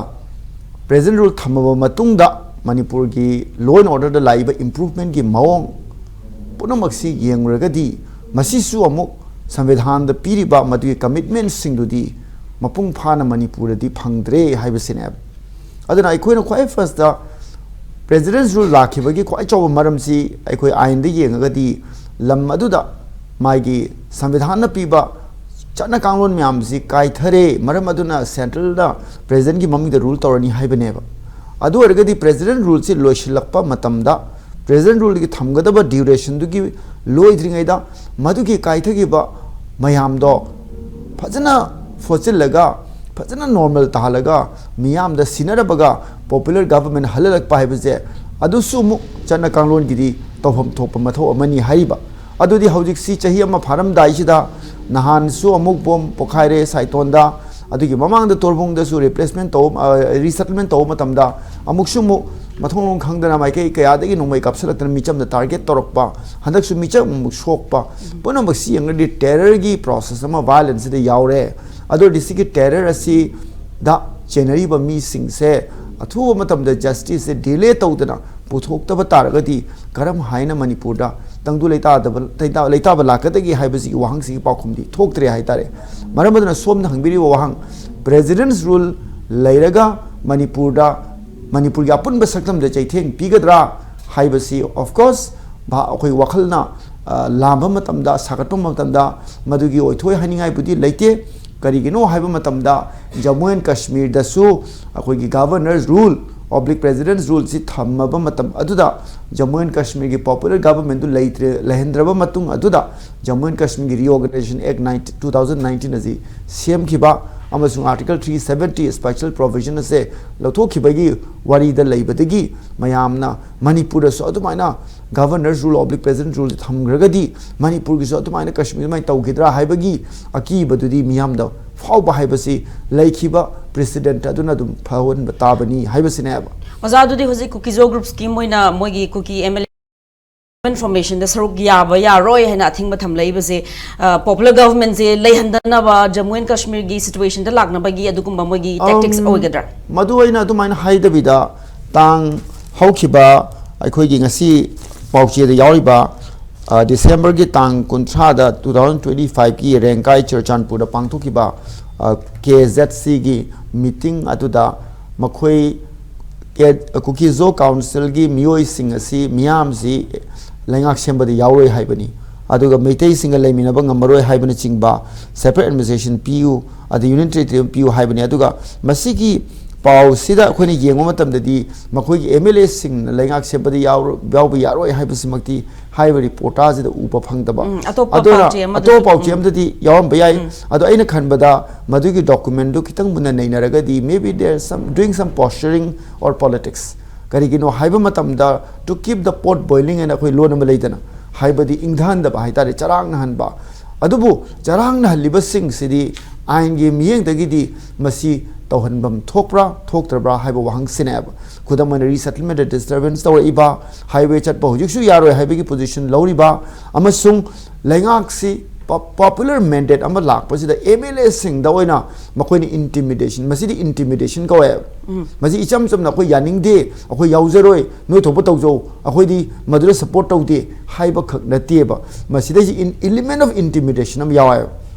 President's Rule ꯊꯝꯃꯕ ꯃꯇꯨꯡꯗ ꯃꯅꯤꯄꯨꯔꯒꯤ law and orderꯗ ꯂꯥꯛꯏꯕ improvementꯀꯤ ꯃꯑꯣꯡ ꯄꯨꯝꯅꯃꯛꯁꯤ ꯌꯦꯡꯂꯨꯔꯒꯗꯤ, ꯃꯁꯤꯁꯨ ꯑꯃꯨꯛ ꯁꯪꯕꯤꯙꯥꯟꯗ ꯄꯤꯔꯤꯕ ꯃꯗꯨꯒꯤ commitmentꯁꯤꯡꯗꯨꯗꯤ ꯃꯄꯨꯡ ꯐꯥꯅ ꯃꯅꯤꯄꯨꯔꯗꯗꯤ ꯐꯪꯗ꯭ꯔꯦ ꯍꯥꯏꯕꯁꯤꯅꯦꯕ꯫ ꯑꯗꯨꯅ ꯑꯩꯈꯣꯏꯅ ꯈ꯭ꯋꯥꯏ firstꯇ President's Rule ꯂꯥꯛꯈꯤꯕꯒꯤ ꯈ꯭ꯋꯥꯏ ꯆꯥꯎꯕ ꯃꯔꯝꯁꯤ, ꯑꯩꯈꯣꯏ ꯑꯥꯏꯟꯗ ꯌꯦꯡꯉꯒꯗꯤ ꯂꯝ ꯑꯗꯨꯗ ꯃꯥꯒꯤ ꯁꯪꯕꯤꯙꯥꯟꯅ ꯄꯤꯕ ꯆꯠꯅ ꯀꯥꯡꯂꯣꯟ ꯃꯌꯥꯝꯁꯤ ꯀꯥꯏꯊꯔꯦ, ꯃꯔꯝ ꯑꯗꯨꯅ centreꯗ Presidentꯀꯤ ꯃꯃꯤꯡꯗ rule ꯇꯧꯔꯅꯤ ꯍꯥꯏꯕꯅꯦꯕ꯫ ꯑꯗꯨ ꯑꯣꯏꯔꯒꯗꯤ President's Ruleꯁꯤ ꯂꯣꯏꯁꯤꯜꯂꯛꯄ ꯃꯇꯝꯗ, President's Ruleꯒꯤ ꯊꯝꯒꯗꯕ durationꯗꯨꯒꯤ ꯂꯣꯏꯗ꯭ꯔꯤꯉꯩꯗ ꯃꯗꯨꯒꯤ ꯀꯥꯏꯊꯈꯤꯕ ꯃꯌꯥꯝꯗꯣ ꯐꯖꯅ ꯐꯣꯠꯆꯤꯜꯂꯒ, ꯐꯖꯅ normal ꯇꯥꯍꯜꯂꯒ, ꯃꯤꯌꯥꯝꯗ ꯁꯤꯟꯅꯔꯕꯒ popular government ꯍꯜꯍꯜꯂꯛꯄ ꯍꯥꯏꯕꯁꯦ, ꯑꯗꯨꯁꯨ ꯑꯃꯨꯛ ꯆꯠꯅ ꯀꯥꯡꯂꯣꯟꯒꯤꯗꯤ ꯇꯧꯐꯝ ꯊꯣꯛꯄ ꯃꯊꯧ ꯑꯃꯅꯤ ꯍꯥꯏꯔꯤꯕ꯫ ꯑꯗꯨꯗꯤ ꯍꯧꯖꯤꯛꯁꯤ ꯆꯍꯤ ꯑꯃ ꯐꯥꯔꯝꯗꯥꯏꯁꯤꯗ ꯅꯍꯥꯟꯁꯨ ꯑꯃꯨꯛ bomb ꯄꯣꯈꯥꯏꯔꯦ ꯁꯥꯏꯇꯣꯟꯗ, ꯑꯗꯨꯒꯤ ꯃꯃꯥꯡꯗ ꯇꯣꯔꯕꯨꯡꯗꯁꯨ replacement ꯇꯧ-, ꯑ, resettlement ꯇꯧꯕ ꯃꯇꯝꯗ ꯑꯃꯨꯛꯁꯨ ꯑꯃꯨꯛ ꯃꯊꯣꯡ ꯃꯔꯝ ꯈꯪꯗꯅ ꯃꯥꯏꯀꯩ ꯀꯌꯥꯗꯒꯤ ꯅꯣꯡꯃꯩ ꯀꯥꯞꯁꯤꯜꯂꯛꯇꯅ ꯃꯤꯆꯝꯗ target ꯇꯧꯔꯛꯄ, ꯍꯟꯗꯛꯁꯨ ꯃꯤꯆꯝ ꯑꯃꯨꯛ ꯁꯣꯛꯄ, ꯄꯨꯝꯅꯃꯛꯁꯤ ꯌꯦꯡꯉꯗꯤ terrorꯒꯤ process ꯑꯃ violenceꯁꯤꯗ ꯌꯥꯎꯔꯦ꯫ ꯑꯗꯨ ꯑꯣꯏꯔꯗꯤ ꯁꯤꯒꯤ terror ꯑꯁꯤꯗ ꯆꯦꯟꯅꯔꯤꯕ ꯃꯤꯁꯤꯡꯁꯦ ꯑꯊꯨꯕ ꯃꯇꯝꯗ justiceꯁꯦ delay ꯇꯧꯗꯅ ꯄꯨꯊꯣꯛꯇꯕ ꯇꯥꯔꯒꯗꯤ ꯀꯔꯝ ꯍꯥꯏꯅ ꯃꯅꯤꯄꯨꯔꯗ ꯇꯪꯗꯨ ꯂꯩꯇꯥꯗꯕ, ꯂꯩꯇꯥ-, ꯂꯩꯇꯥꯕ ꯂꯥꯛꯀꯗꯒꯦ ꯍꯥꯏꯕꯁꯤꯒꯤ ꯋꯥꯍꯪꯁꯤꯒꯤ ꯄꯥꯎꯈꯨꯝꯗꯤ ꯊꯣꯛꯇ꯭ꯔꯦ ꯍꯥꯏꯇꯥꯔꯦ꯫ ꯃꯔꯝ ꯑꯗꯨꯅ ꯁꯣꯝꯅ ꯍꯪꯕꯤꯔꯤꯕ ꯋꯥꯍꯪ, President's Rule ꯂꯩꯔꯒ ꯃꯅꯤꯄꯨꯔꯗ, ꯃꯅꯤꯄꯨꯔꯒꯤ ꯑꯄꯨꯟꯕ ꯁꯛꯇꯝꯗ ꯆꯩꯊꯦꯡ ꯄꯤꯒꯗ꯭ꯔꯥ ꯍꯥꯏꯕꯁꯤ, of course, ꯚꯥ-, ꯑꯩꯈꯣꯏ ꯋꯥꯈꯜꯅ, ꯑ, ꯂꯥꯝꯕ ꯃꯇꯝꯗ, ꯁꯥꯒꯠꯄ ꯃꯇꯝꯗ ꯃꯗꯨꯒꯤ ꯑꯣꯏꯊꯣꯛꯏ ꯍꯥꯏꯅꯤꯡꯉꯥꯏꯕꯨꯗꯤ ꯂꯩꯇꯦ꯫ ꯀꯔꯤꯒꯤꯅꯣ ꯍꯥꯏꯕ ꯃꯇꯝꯗ Jammu and Kashmirꯗꯁꯨ ꯑꯩꯈꯣꯏꯒꯤ Governor's Rule ꯑꯣꯕ꯭ꯂꯤꯛ ꯄ꯭ꯔꯦꯁꯤꯗꯦꯟꯠ ꯔꯨꯜꯁꯤ ꯊꯝꯃꯕ ꯃꯇꯝ ꯑꯗꯨꯗ ꯖꯝꯃꯨ ꯑꯦꯟ ꯀꯥꯁꯃꯤꯔꯒꯤ ꯄꯣꯄꯨꯂꯔ ꯒꯚꯔꯟꯃꯦꯟꯠꯇꯨ ꯂꯩꯇ꯭ꯔꯦ, ꯂꯩꯍꯟꯗ꯭ꯔꯕ ꯃꯇꯨꯡ ꯑꯗꯨꯗ ꯖꯝꯃꯨ ꯑꯦꯟ ꯀꯥꯁꯃꯤꯔꯒꯤ reorganisation act nineteen, two thousand nineteen ꯑꯁꯤ ꯁꯦꯝꯈꯤꯕ ꯑꯃꯁꯨꯡ article three seventy special provision ꯑꯁꯦ ꯂꯧꯊꯣꯛꯈꯤꯕꯒꯤ ꯋꯥꯔꯤꯗ ꯂꯩꯕꯗꯒꯤ ꯃꯌꯥꯝꯅ ꯃꯅꯤꯄꯨꯔꯗꯁꯨ ꯑꯗꯨꯃꯥꯏꯅ governor rule oblique president rule ꯊꯝꯈ꯭ꯔꯒꯗꯤ ꯃꯅꯤꯄꯨꯔꯒꯤꯁꯨ ꯑꯗꯨꯃꯥꯏꯅ ꯀꯥꯁꯃꯤꯔ ꯑꯗꯨꯃꯥꯏꯅ ꯇꯧꯈꯤꯗ꯭ꯔꯥ ꯍꯥꯏꯕꯒꯤ ꯑꯀꯤꯕꯗꯨꯗꯤ ꯃꯤꯌꯥꯝꯗ ꯐꯥꯎꯕ ꯍꯥꯏꯕꯁꯤ ꯂꯩꯈꯤꯕ ꯄ꯭ꯔꯦꯁꯤꯗꯦꯟꯠ ꯑꯗꯨꯅ ꯑꯗꯨꯝ ꯐꯥꯎꯍꯟꯕ ꯇꯥꯕꯅꯤ ꯍꯥꯏꯕꯁꯤꯅꯦꯕ꯫ ꯑꯣꯖꯥ, ꯑꯗꯨꯗꯤ ꯍꯧꯖꯤꯛ ꯀꯨꯀꯤꯖꯣ ꯒ꯭ꯔꯨꯞꯁꯀꯤ ꯃꯣꯏꯅ ꯃꯣꯏꯒꯤ ꯀꯨꯀꯤ ꯑꯦꯝ ꯑꯦꯜ ꯑꯦ ꯐꯣꯔꯃꯦꯁꯟꯗ ꯁꯔꯨꯛ ꯌꯥꯕ ꯌꯥꯔꯣꯏ ꯍꯥꯏꯅ ꯑꯊꯤꯡꯕ ꯊꯝꯂꯛꯏꯕꯁꯦ, ꯑ, ꯄꯣꯄꯨꯂꯔ ꯒꯚꯔꯟꯃꯦꯟꯠꯁꯦ ꯂꯩꯍꯟꯗꯅꯕ ꯖꯝꯃꯨ ꯑꯦꯟ ꯀꯥꯁꯃꯤꯔꯒꯤ ꯁꯤꯆꯨꯋꯦꯁꯟꯗ ꯂꯥꯛꯅꯕꯒꯤ ꯑꯗꯨꯒꯨꯝꯕ ꯃꯣꯏꯒꯤ ꯇꯦꯛꯇꯤꯛꯁ ꯑꯝ, ꯑꯣꯏꯒꯗ꯭ꯔꯥ? ꯃꯗꯨ ꯑꯩꯅ ꯑꯗꯨꯃꯥꯏꯅ ꯍꯥꯏꯗꯕꯤꯗ, ꯇꯥꯡ ꯍꯧꯈꯤꯕ ꯑꯩꯈꯣꯏꯒꯤ ꯉꯁꯤ ꯄꯥꯎꯆꯦꯗ ꯌꯥꯎꯔꯤꯕ, ꯑ, ꯗꯤꯁꯦꯝꯕꯔꯒꯤ ꯇꯥꯡ ꯀꯨꯟꯊ꯭ꯔꯥꯗ, ꯇꯨ ꯊꯥꯎꯖꯟ ꯇ꯭ꯋꯦꯟꯇꯤ ꯐꯥꯏꯚꯀꯤ ꯔꯦꯡꯀꯥꯏ ꯆꯨꯔꯆꯥꯟꯄꯨꯔꯗ ꯄꯥꯡꯊꯣꯛꯈꯤꯕ, ꯑ, ꯀꯦ ꯖꯦꯠ ꯁꯤꯒꯤ ꯃꯤꯇꯤꯡ ꯑꯗꯨꯗ ꯃꯈꯣꯏ ꯀꯦ-, ꯀꯨꯀꯤ ꯖꯣ ꯀꯥꯎꯟꯁꯤꯜꯒꯤ ꯃꯤꯑꯣꯏꯁꯤꯡ ꯑꯁꯤ ꯃꯤꯌꯥꯝꯁꯤ ꯂꯩꯉꯥꯛ ꯁꯦꯝꯕꯗ ꯌꯥꯎꯔꯣꯏ ꯍꯥꯏꯕꯅꯤ, ꯑꯗꯨꯒ ꯃꯩꯇꯩꯁꯤꯡꯒ ꯂꯩꯃꯤꯟꯅꯕ ꯉꯝꯃꯔꯣꯏ ꯍꯥꯏꯕꯅꯆꯤꯡꯕ, ꯁꯦꯄꯔꯦꯠ ꯑꯦꯗꯃꯤꯅꯤꯁꯇ꯭ꯔꯦꯁꯟ ꯄꯤꯌꯨ, ꯑꯗ ꯌꯨꯅꯤꯌꯟ ꯇꯦꯔꯤꯇꯣꯔꯤ ꯄꯤꯌꯨ ꯍꯥꯏꯕꯅꯤ꯫ ꯑꯗꯨꯒ ꯃꯁꯤꯒꯤ ꯄꯥꯎꯁꯤꯗ ꯑꯩꯈꯣꯏꯅ ꯌꯦꯡꯕ ꯃꯇꯝꯗꯗꯤ ꯃꯈꯣꯏꯒꯤ ꯑꯦꯝ ꯑꯦꯜ ꯑꯦꯁꯤꯡꯅ ꯂꯩꯉꯥꯛ ꯁꯦꯝꯕꯗ ꯌꯥꯎꯔ-, ꯌꯥꯎꯕ ꯌꯥꯔꯣꯏ ꯍꯥꯏꯕꯁꯤꯃꯛꯇꯤ ꯍꯥꯏꯔꯤꯕ ꯔꯤꯄꯣꯔꯇꯥꯁꯤꯗ ꯎꯕ ꯐꯪꯗꯕ꯫ ꯎꯝ, ꯑꯇꯣꯞꯄ ꯑꯗꯨꯅ ꯄꯥꯎꯆꯦ ꯑꯃꯗꯁꯨ, ꯑꯇꯣꯞꯄ ꯄꯥꯎꯆꯦ ꯎꯝ꯫ ꯑꯃꯗꯗꯤ ꯌꯥꯎꯔꯝꯕ ꯌꯥꯏ꯫ ꯎꯝ꯫ ꯑꯗꯣ ꯑꯩꯅ ꯈꯟꯕꯗ ꯃꯗꯨꯒꯤ ꯗꯣꯀꯨꯃꯦꯟꯗꯨ ꯈꯤꯇꯪ ꯃꯨꯟꯅ ꯅꯩꯅꯔꯒꯗꯤ, maybe there is some, doing some posturing or politics꯫ ꯀꯔꯤꯒꯤꯅꯣ ꯍꯥꯏꯕ ꯃꯇꯝꯗ, to keep the pot boiling ꯍꯥꯏꯅ ꯑꯩꯈꯣꯏ ꯂꯣꯟ ꯑꯃ ꯂꯩꯗꯅ, ꯍꯥꯏꯕꯗꯤ ꯏꯪꯊꯍꯟꯗꯕ ꯍꯥꯏꯇꯥꯔꯦ, ꯆꯔꯥꯡꯅꯍꯟꯕ꯫ ꯑꯗꯨꯕꯨ ꯆꯔꯥꯡꯅꯍꯜꯂꯤꯕꯁꯤꯡꯁꯤꯗꯤ ꯑꯥꯏꯟꯒꯤ ꯃꯤꯠꯌꯦꯡꯗꯒꯤꯗꯤ ꯃꯁꯤ ꯇꯧꯍꯟꯐꯝ ꯊꯣꯛꯄ꯭ꯔꯥ ꯊꯣꯛꯇ꯭ꯔꯕ꯭ꯔꯥ ꯍꯥꯏꯕ ꯋꯥꯍꯪꯁꯤꯅꯦꯕ꯫ ꯈꯨꯗꯝ ꯑꯣꯏꯅ, ꯔꯤꯁꯦꯇꯜꯃꯦꯟꯠ ꯗꯤꯁꯇꯔꯕꯦꯟꯁ ꯇꯧꯔꯛꯏꯕ, ꯍꯥꯏꯋꯦ ꯆꯠꯄ ꯍꯧꯖꯤꯛꯁꯨ ꯌꯥꯔꯣꯏ ꯍꯥꯏꯕꯒꯤ ꯄꯣꯖꯤꯁꯟ ꯂꯧꯔꯤꯕ, ꯑꯃꯁꯨꯡ ꯂꯩꯉꯥꯛꯁꯤ ꯄꯣ-, ꯄꯣꯄꯨꯂꯔ ꯃꯦꯟꯗꯦꯠ ꯑꯃ ꯂꯥꯛꯄꯁꯤꯗ ꯑꯦꯝ ꯑꯦꯜ ꯑꯦꯁꯤꯡꯗ ꯑꯣꯏꯅ ꯃꯈꯣꯏꯅ ꯏꯟꯇꯤꯃꯤꯗꯦꯁꯟ, ꯃꯁꯤꯗꯤ ꯏꯟꯇꯤꯃꯤꯗꯦꯁꯟ ꯀꯧꯋꯦꯕ꯫ ꯎꯝ꯫ ꯃꯁꯤ ꯏꯆꯝ ꯆꯝꯅ ꯑꯩꯈꯣꯏ ꯌꯥꯅꯤꯡꯗꯦ, ꯑꯩꯈꯣꯏ ꯌꯥꯎꯖꯔꯣꯏ, ꯅꯣꯏ ꯊꯣꯛꯄ ꯇꯧꯖꯧ, ꯑꯩꯈꯣꯏꯗꯤ ꯃꯗꯨꯗ ꯁꯄꯣꯔꯠ ꯇꯧꯗꯦ ꯍꯥꯏꯕꯈꯛ ꯅꯠꯇꯦꯕ꯫ ꯃꯁꯤꯗꯩꯁꯤ ꯏꯟ-, element of intimidation ꯑꯃ ꯌꯥꯎꯋꯦꯕ꯫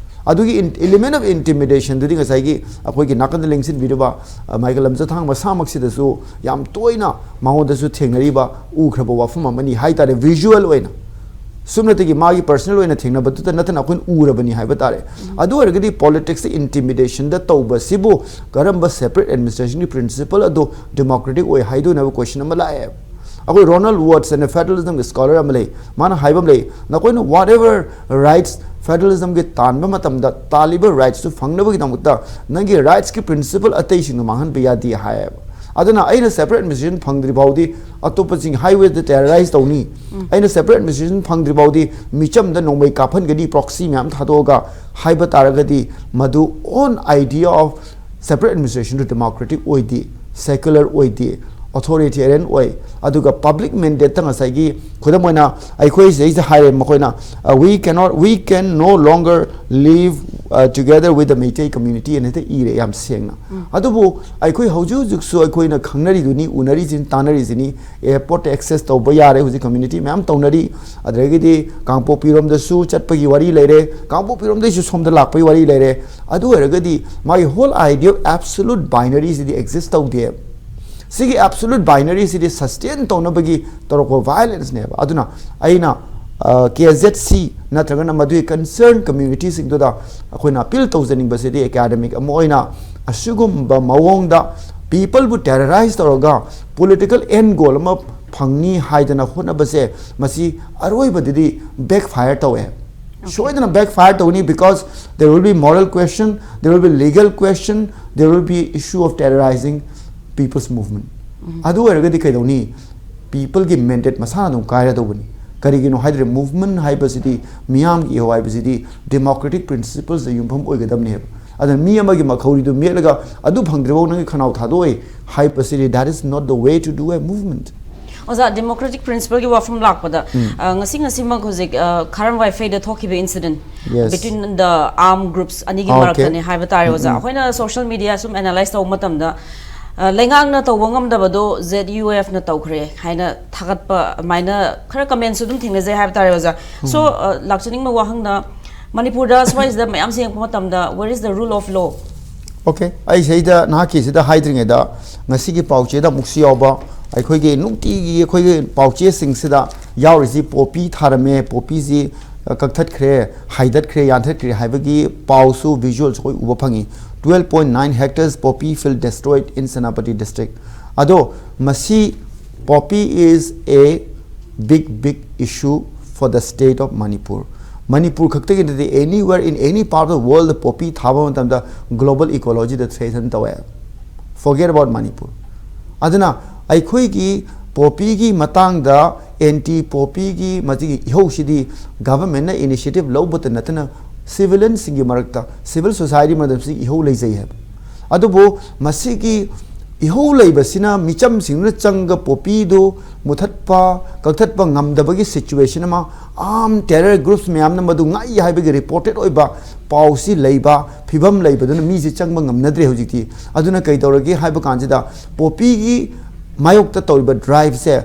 ꯑꯗꯨꯒꯤ ꯏꯟ-, element of intimidation ꯗꯨꯗꯤ ꯉꯁꯥꯏꯒꯤ ꯑꯩꯈꯣꯏꯒꯤ ꯅꯥꯀꯟꯗ ꯂꯦꯡꯁꯤꯟꯕꯤꯔꯤꯕ, ꯑ, ꯃꯥꯏꯀꯦꯜ ꯂꯝꯖꯊꯥꯡ ꯃꯁꯥꯃꯛꯁꯤꯗꯁꯨ ꯌꯥꯝ ꯇꯣꯏꯅ ꯃꯉꯣꯟꯗꯁꯨ ꯊꯦꯡꯅꯔꯤꯕ, ꯎꯈ꯭ꯔꯕ ꯋꯥꯐꯝ ꯑꯃꯅꯤ ꯍꯥꯏ ꯇꯥꯔꯦ, ꯚꯤꯖꯨꯋꯦꯜ ꯑꯣꯏꯅ꯫ ꯁꯨꯞꯅꯇꯒꯤ ꯃꯥꯒꯤ personal ꯑꯣꯏꯅ ꯊꯦꯡꯅꯕꯗꯨꯗ ꯅꯠꯇꯅ ꯑꯩꯈꯣꯏꯅ ꯎꯔꯕꯅꯤ ꯍꯥꯏꯕ ꯇꯥꯔꯦ꯫ ꯑꯗꯨ ꯑꯣꯏꯔꯒꯗꯤ politics ꯇ intimidation ꯗ ꯇꯧꯕꯁꯤꯕꯨ ꯀꯔꯝꯕ separate administration ꯒꯤ principle ꯑꯗꯨ democratic ꯑꯣꯏ ꯍꯥꯏꯗꯣꯏꯅꯣ ꯍꯥꯏꯕ question ꯑꯃ ꯂꯥꯛꯑꯦ꯫ ꯑꯩꯈꯣꯏ Ronald Watts ꯍꯥꯏꯅ federalism ꯒꯤ scholar ꯑꯃ ꯂꯩ, ꯃꯥꯅ ꯍꯥꯏꯕ ꯑꯃ ꯂꯩ, ꯅꯈꯣꯏꯅ whatever rights federalism ꯒꯤ ꯇꯥꯟꯕ ꯃꯇꯝꯗ ꯇꯥꯜꯂꯤꯕ rights ꯇꯨ ꯐꯪꯅꯕꯒꯤꯗꯃꯛꯇ ꯅꯪꯒꯤ rights ꯀꯤ principle ꯑꯇꯩꯁꯤꯡꯗꯨ ꯃꯥꯡꯍꯟꯕ ꯌꯥꯗꯦ ꯍꯥꯏꯌꯦꯕ꯫ ꯑꯗꯨꯅ ꯑꯩꯅ separate administration ꯐꯪꯗ꯭ꯔꯤ ꯐꯥꯎꯗꯤ ꯑꯇꯣꯞꯄꯁꯤꯡ highway ꯗ terrorize ꯇꯧꯅꯤ꯫ ꯑꯩꯅ separate administration ꯐꯪꯗ꯭ꯔꯤ ꯐꯥꯎꯗꯤ ꯃꯤꯆꯝꯗ ꯅꯣꯡꯃꯩ ꯀꯥꯞꯍꯟꯒꯅꯤ proxy ꯃꯌꯥꯝ ꯊꯥꯗꯣꯛꯑꯒ ꯍꯥꯏꯕ ꯇꯥꯔꯒꯗꯤ, ꯃꯗꯨ own idea of separate administration do democratic ꯑꯣꯏꯗꯦ, secular ꯑꯣꯏꯗꯦ, authoritarian ꯑꯣꯏ꯫ ꯑꯗꯨꯒ public mandate ꯇ ꯉꯁꯥꯏꯒꯤ ꯈꯨꯗꯝ ꯑꯣꯏꯅ ꯑꯩꯈꯣꯏ ꯁꯤꯗꯩꯁꯤꯗ ꯍꯥꯏꯔꯦ ꯃꯈꯣꯏꯅ, uh, "We cannot, we can no longer live, uh, together with the Meitei community" ꯑꯅ ꯍꯦꯛꯇ ꯏꯔꯦ ꯌꯥꯝ ꯁꯦꯡꯅ꯫ ꯑꯗꯨꯕꯨ ꯑꯩꯈꯣꯏ ꯍꯧꯖꯤꯛ ꯍꯧꯖꯤꯛꯁꯨ ꯑꯩꯈꯣꯏꯅ ꯈꯪꯅꯔꯤꯗꯨꯅꯤ, ꯎꯅꯔꯤꯁꯤꯅꯤ, ꯇꯥꯟꯅꯔꯤꯁꯤꯅꯤ꯫ Airport ꯇ access ꯇꯧꯕ ꯌꯥꯔꯦ ꯍꯧꯖꯤꯛ, community ꯃꯌꯥꯝ ꯇꯧꯅꯔꯤ꯫ ꯑꯗꯨꯗꯒꯤꯗꯤ ꯀꯥꯡꯄꯣꯛꯄꯤꯔꯣꯝꯗꯁꯨ ꯆꯠꯄꯒꯤ ꯋꯥꯔꯤ ꯂꯩꯔꯦ, ꯀꯥꯡꯄꯣꯛꯄꯤꯔꯣꯝꯗꯩꯁꯨ ꯁꯣꯝꯗ ꯂꯥꯛꯄꯒꯤ ꯋꯥꯔꯤ ꯂꯩꯔꯦ꯫ ꯑꯗꯨ ꯑꯣꯏꯔꯒꯗꯤ ꯃꯥꯒꯤ whole idea of absolute binary CD exist ꯇꯧꯗꯦ꯫ ꯁꯤꯒꯤ absolute binary ꯁꯤꯗꯤ sustain ꯇꯧꯅꯕꯒꯤ ꯇꯧꯔꯛꯄ violence ꯅꯦꯕ꯫ ꯑꯗꯨꯅ ꯑꯩꯅ, ꯑ, K Z C ꯅꯠꯇ꯭ꯔꯒꯅ ꯃꯗꯨꯒꯤ concern community ꯁꯤꯡꯗꯨꯗ ꯑꯩꯈꯣꯏꯅ appeal ꯇꯧꯖꯅꯤꯡꯕꯁꯤꯗꯤ academic ꯑꯃ ꯑꯣꯏꯅ ꯑꯁꯤꯒꯨꯝꯕ ꯃꯑꯣꯡꯗ people ꯕꯨ terrorize ꯇꯧꯔꯒ political end goal ꯑꯃ ꯐꯪꯅꯤ ꯍꯥꯏꯗꯅ ꯍꯣꯠꯅꯕꯁꯦ ꯃꯁꯤ ꯑꯔꯣꯏꯕꯗꯗꯤ backfire ꯇꯧꯋꯦ꯫ ꯁꯣꯏꯗꯅ backfire ꯇꯧꯅꯤ, because there will be moral question, there will be legal question, there will be issue of terrorizing people's movement꯫ ꯑꯗꯨ ꯑꯣꯏꯔꯒꯗꯤ ꯀꯩꯗꯧꯅꯤ? People ꯒꯤ mandate ꯃꯁꯥꯅ ꯑꯗꯨꯝ ꯀꯥꯏꯔꯗꯧꯕꯅꯤ꯫ ꯀꯔꯤꯒꯤꯅꯣ ꯍꯥꯏꯗ꯭ꯔꯦ, movement ꯍꯥꯏꯕꯁꯤꯗꯤ, ꯃꯤꯌꯥꯝꯒꯤ ꯏꯍꯧ ꯍꯥꯏꯕꯁꯤꯗꯤ democratic principles ꯇ ꯌꯨꯝꯐꯝ ꯑꯣꯏꯒꯗꯕꯅꯦꯕ꯫ ꯑꯗꯨꯅ ꯃꯤ ꯑꯃꯒꯤ ꯃꯈꯧꯔꯤꯗꯨ ꯃꯦꯠꯂꯒ ꯑꯗꯨ ꯐꯪꯗ꯭ꯔꯤꯐꯥꯎ ꯅꯪꯒꯤ ꯈꯅꯥꯎ ꯊꯥꯗꯣꯛꯑꯣꯏ ꯍꯥꯏꯕꯁꯤꯗꯤ, that is not the way to do a movement꯫ ꯑꯣꯖꯥ, democratic principle ꯒꯤ ꯋꯥꯐꯝ ꯂꯥꯛꯄꯗ, ꯑ, ꯉꯁꯤ ꯉꯁꯤꯃꯛ ꯍꯧꯖꯤꯛ, ꯑ, ꯈꯥꯔꯝ ꯋꯥꯏꯐꯩꯗ ꯊꯣꯛꯈꯤꯕ incident, yes, between the armed groups ꯑꯅꯤꯒꯤ, okay, ꯃꯔꯛꯇꯅꯦ ꯍꯥꯏꯕ ꯇꯥꯔꯦ, ꯑꯣꯖꯥ꯫ ꯑꯩꯈꯣꯏꯅ social media ꯁꯨꯝ analyze ꯇꯧꯕ ꯃꯇꯝꯗ, ꯑ, ꯂꯩꯉꯥꯛꯅ ꯇꯧꯕ ꯉꯝꯗꯕꯗꯣ Z U F ꯅ ꯇꯧꯈ꯭ꯔꯦ ꯍꯥꯏꯅ ꯊꯥꯒꯠꯄ ꯑꯗꯨꯃꯥꯏꯅ ꯈꯔ comment ꯁꯨ ꯑꯗꯨꯝ ꯊꯦꯡꯅꯖꯩ ꯍꯥꯏꯕ ꯇꯥꯔꯦ, ꯑꯣꯖꯥ꯫ So, ꯑ, ꯂꯥꯛꯆꯅꯤꯡꯕ ꯋꯥꯍꯪꯅ, ꯃꯅꯤꯄꯨꯔꯗ ꯁ꯭ꯋꯥꯏꯁꯤꯗ ꯃꯌꯥꯝꯁꯦ ꯌꯦꯡꯉꯛꯄ ꯃꯇꯝꯗ, where is the rule of law? Okay, ꯑꯩ ꯁꯤꯗ ꯅꯍꯥꯛꯀꯤꯁꯤꯗ ꯍꯥꯏꯗ꯭ꯔꯤꯉꯩꯗ ꯉꯁꯤꯒꯤ ꯄꯥꯎꯆꯦꯗ ꯑꯃꯨꯛꯁꯨ ꯌꯥꯎꯕ ꯑꯩꯈꯣꯏꯒꯤ ꯅꯨꯡꯇꯤꯒꯤ ꯑꯩꯈꯣꯏꯒꯤ ꯄꯥꯎꯆꯦꯁꯤꯡꯁꯤꯗ ꯌꯥꯎꯔꯤꯁꯤ ꯄꯣꯄꯤ ꯊꯥꯔꯝꯃꯦ, ꯄꯣꯄꯤꯁꯤ ꯀꯛꯊꯠꯈ꯭ꯔꯦ, ꯍꯥꯏꯗꯠꯈ꯭ꯔꯦ, ꯌꯥꯟꯊꯠꯈ꯭ꯔꯦ ꯍꯥꯏꯕꯒꯤ ꯄꯥꯎꯁꯨ, ꯚꯤꯖꯨꯋꯦꯜꯁꯨ ꯑꯩꯈꯣꯏ ꯎꯕ ꯐꯪꯉꯤ꯫ Twelve point nine hectares poppy field destroyed in Senapati district. ꯑꯗꯣ ꯃꯁꯤ, poppy is a big big issue for the state of Manipur. Manipur ꯈꯛꯇꯒꯤ ꯅꯠꯇꯦ, anywhere in any part of the world poppy ꯊꯥꯕ ꯃꯇꯝꯗ global ecologyꯗ threaten ꯇꯧꯋꯦ꯫ Forget about Manipur. ꯑꯗꯨꯅ ꯑꯩꯈꯣꯏꯒꯤ ꯄꯣꯄꯤꯒꯤ ꯃꯇꯥꯡꯗ, ꯑꯦꯟꯇꯤ ꯄꯣꯄꯤꯒꯤ ꯃꯁꯤꯒꯤ ꯏꯍꯧꯁꯤꯗꯤ ꯒꯚꯔꯟꯃꯦꯟꯠꯅ ꯏꯅꯤꯁꯤꯌꯦꯇꯤꯚ ꯂꯧꯕꯇ ꯅꯠꯇꯅ ꯁꯤꯚꯤꯂꯤꯌꯟꯁꯤꯡꯒꯤ ꯃꯔꯛꯇ, ꯁꯤꯚꯤꯜ ꯁꯣꯁꯥꯏꯇꯤ ꯃꯔꯛꯇ ꯃꯁꯤꯒꯤ ꯏꯍꯧ ꯂꯩꯖꯩ ꯍꯥꯏꯕ꯫ ꯑꯗꯨꯕꯨ ꯃꯁꯤꯒꯤ ꯏꯍꯧ ꯂꯩꯕꯁꯤꯅ ꯃꯤꯆꯝꯁꯤꯡꯗꯨꯅ ꯆꯪꯉꯒ ꯄꯣꯄꯤꯗꯨ ꯃꯨꯊꯠꯄ, ꯀꯛꯊꯠꯄ ꯉꯝꯗꯕꯒꯤ ꯁꯤꯆꯨꯋꯦꯁꯟ ꯑꯃ, armed terror groups ꯃꯌꯥꯝꯅ ꯃꯗꯨ ꯉꯥꯛꯏ ꯍꯥꯏꯕꯒꯤ ꯔꯤꯄꯣꯔꯇꯦꯠ ꯑꯣꯏꯕ ꯄꯥꯎꯁꯤ ꯂꯩꯕ ꯐꯤꯕꯝ ꯂꯩꯕꯗꯨꯅ ꯃꯤꯁꯤ ꯆꯪꯕ ꯉꯝꯅꯗ꯭ꯔꯦ ꯍꯧꯖꯤꯛꯇꯤ꯫ ꯑꯗꯨꯅ ꯀꯩꯗꯧꯔꯒꯦ ꯍꯥꯏꯕ ꯀꯥꯟꯁꯤꯗ, ꯄꯣꯄꯤꯒꯤ ꯃꯥꯌꯣꯛꯇ ꯇꯧꯔꯤꯕ ꯗ꯭ꯔꯥꯏꯚꯁꯦ,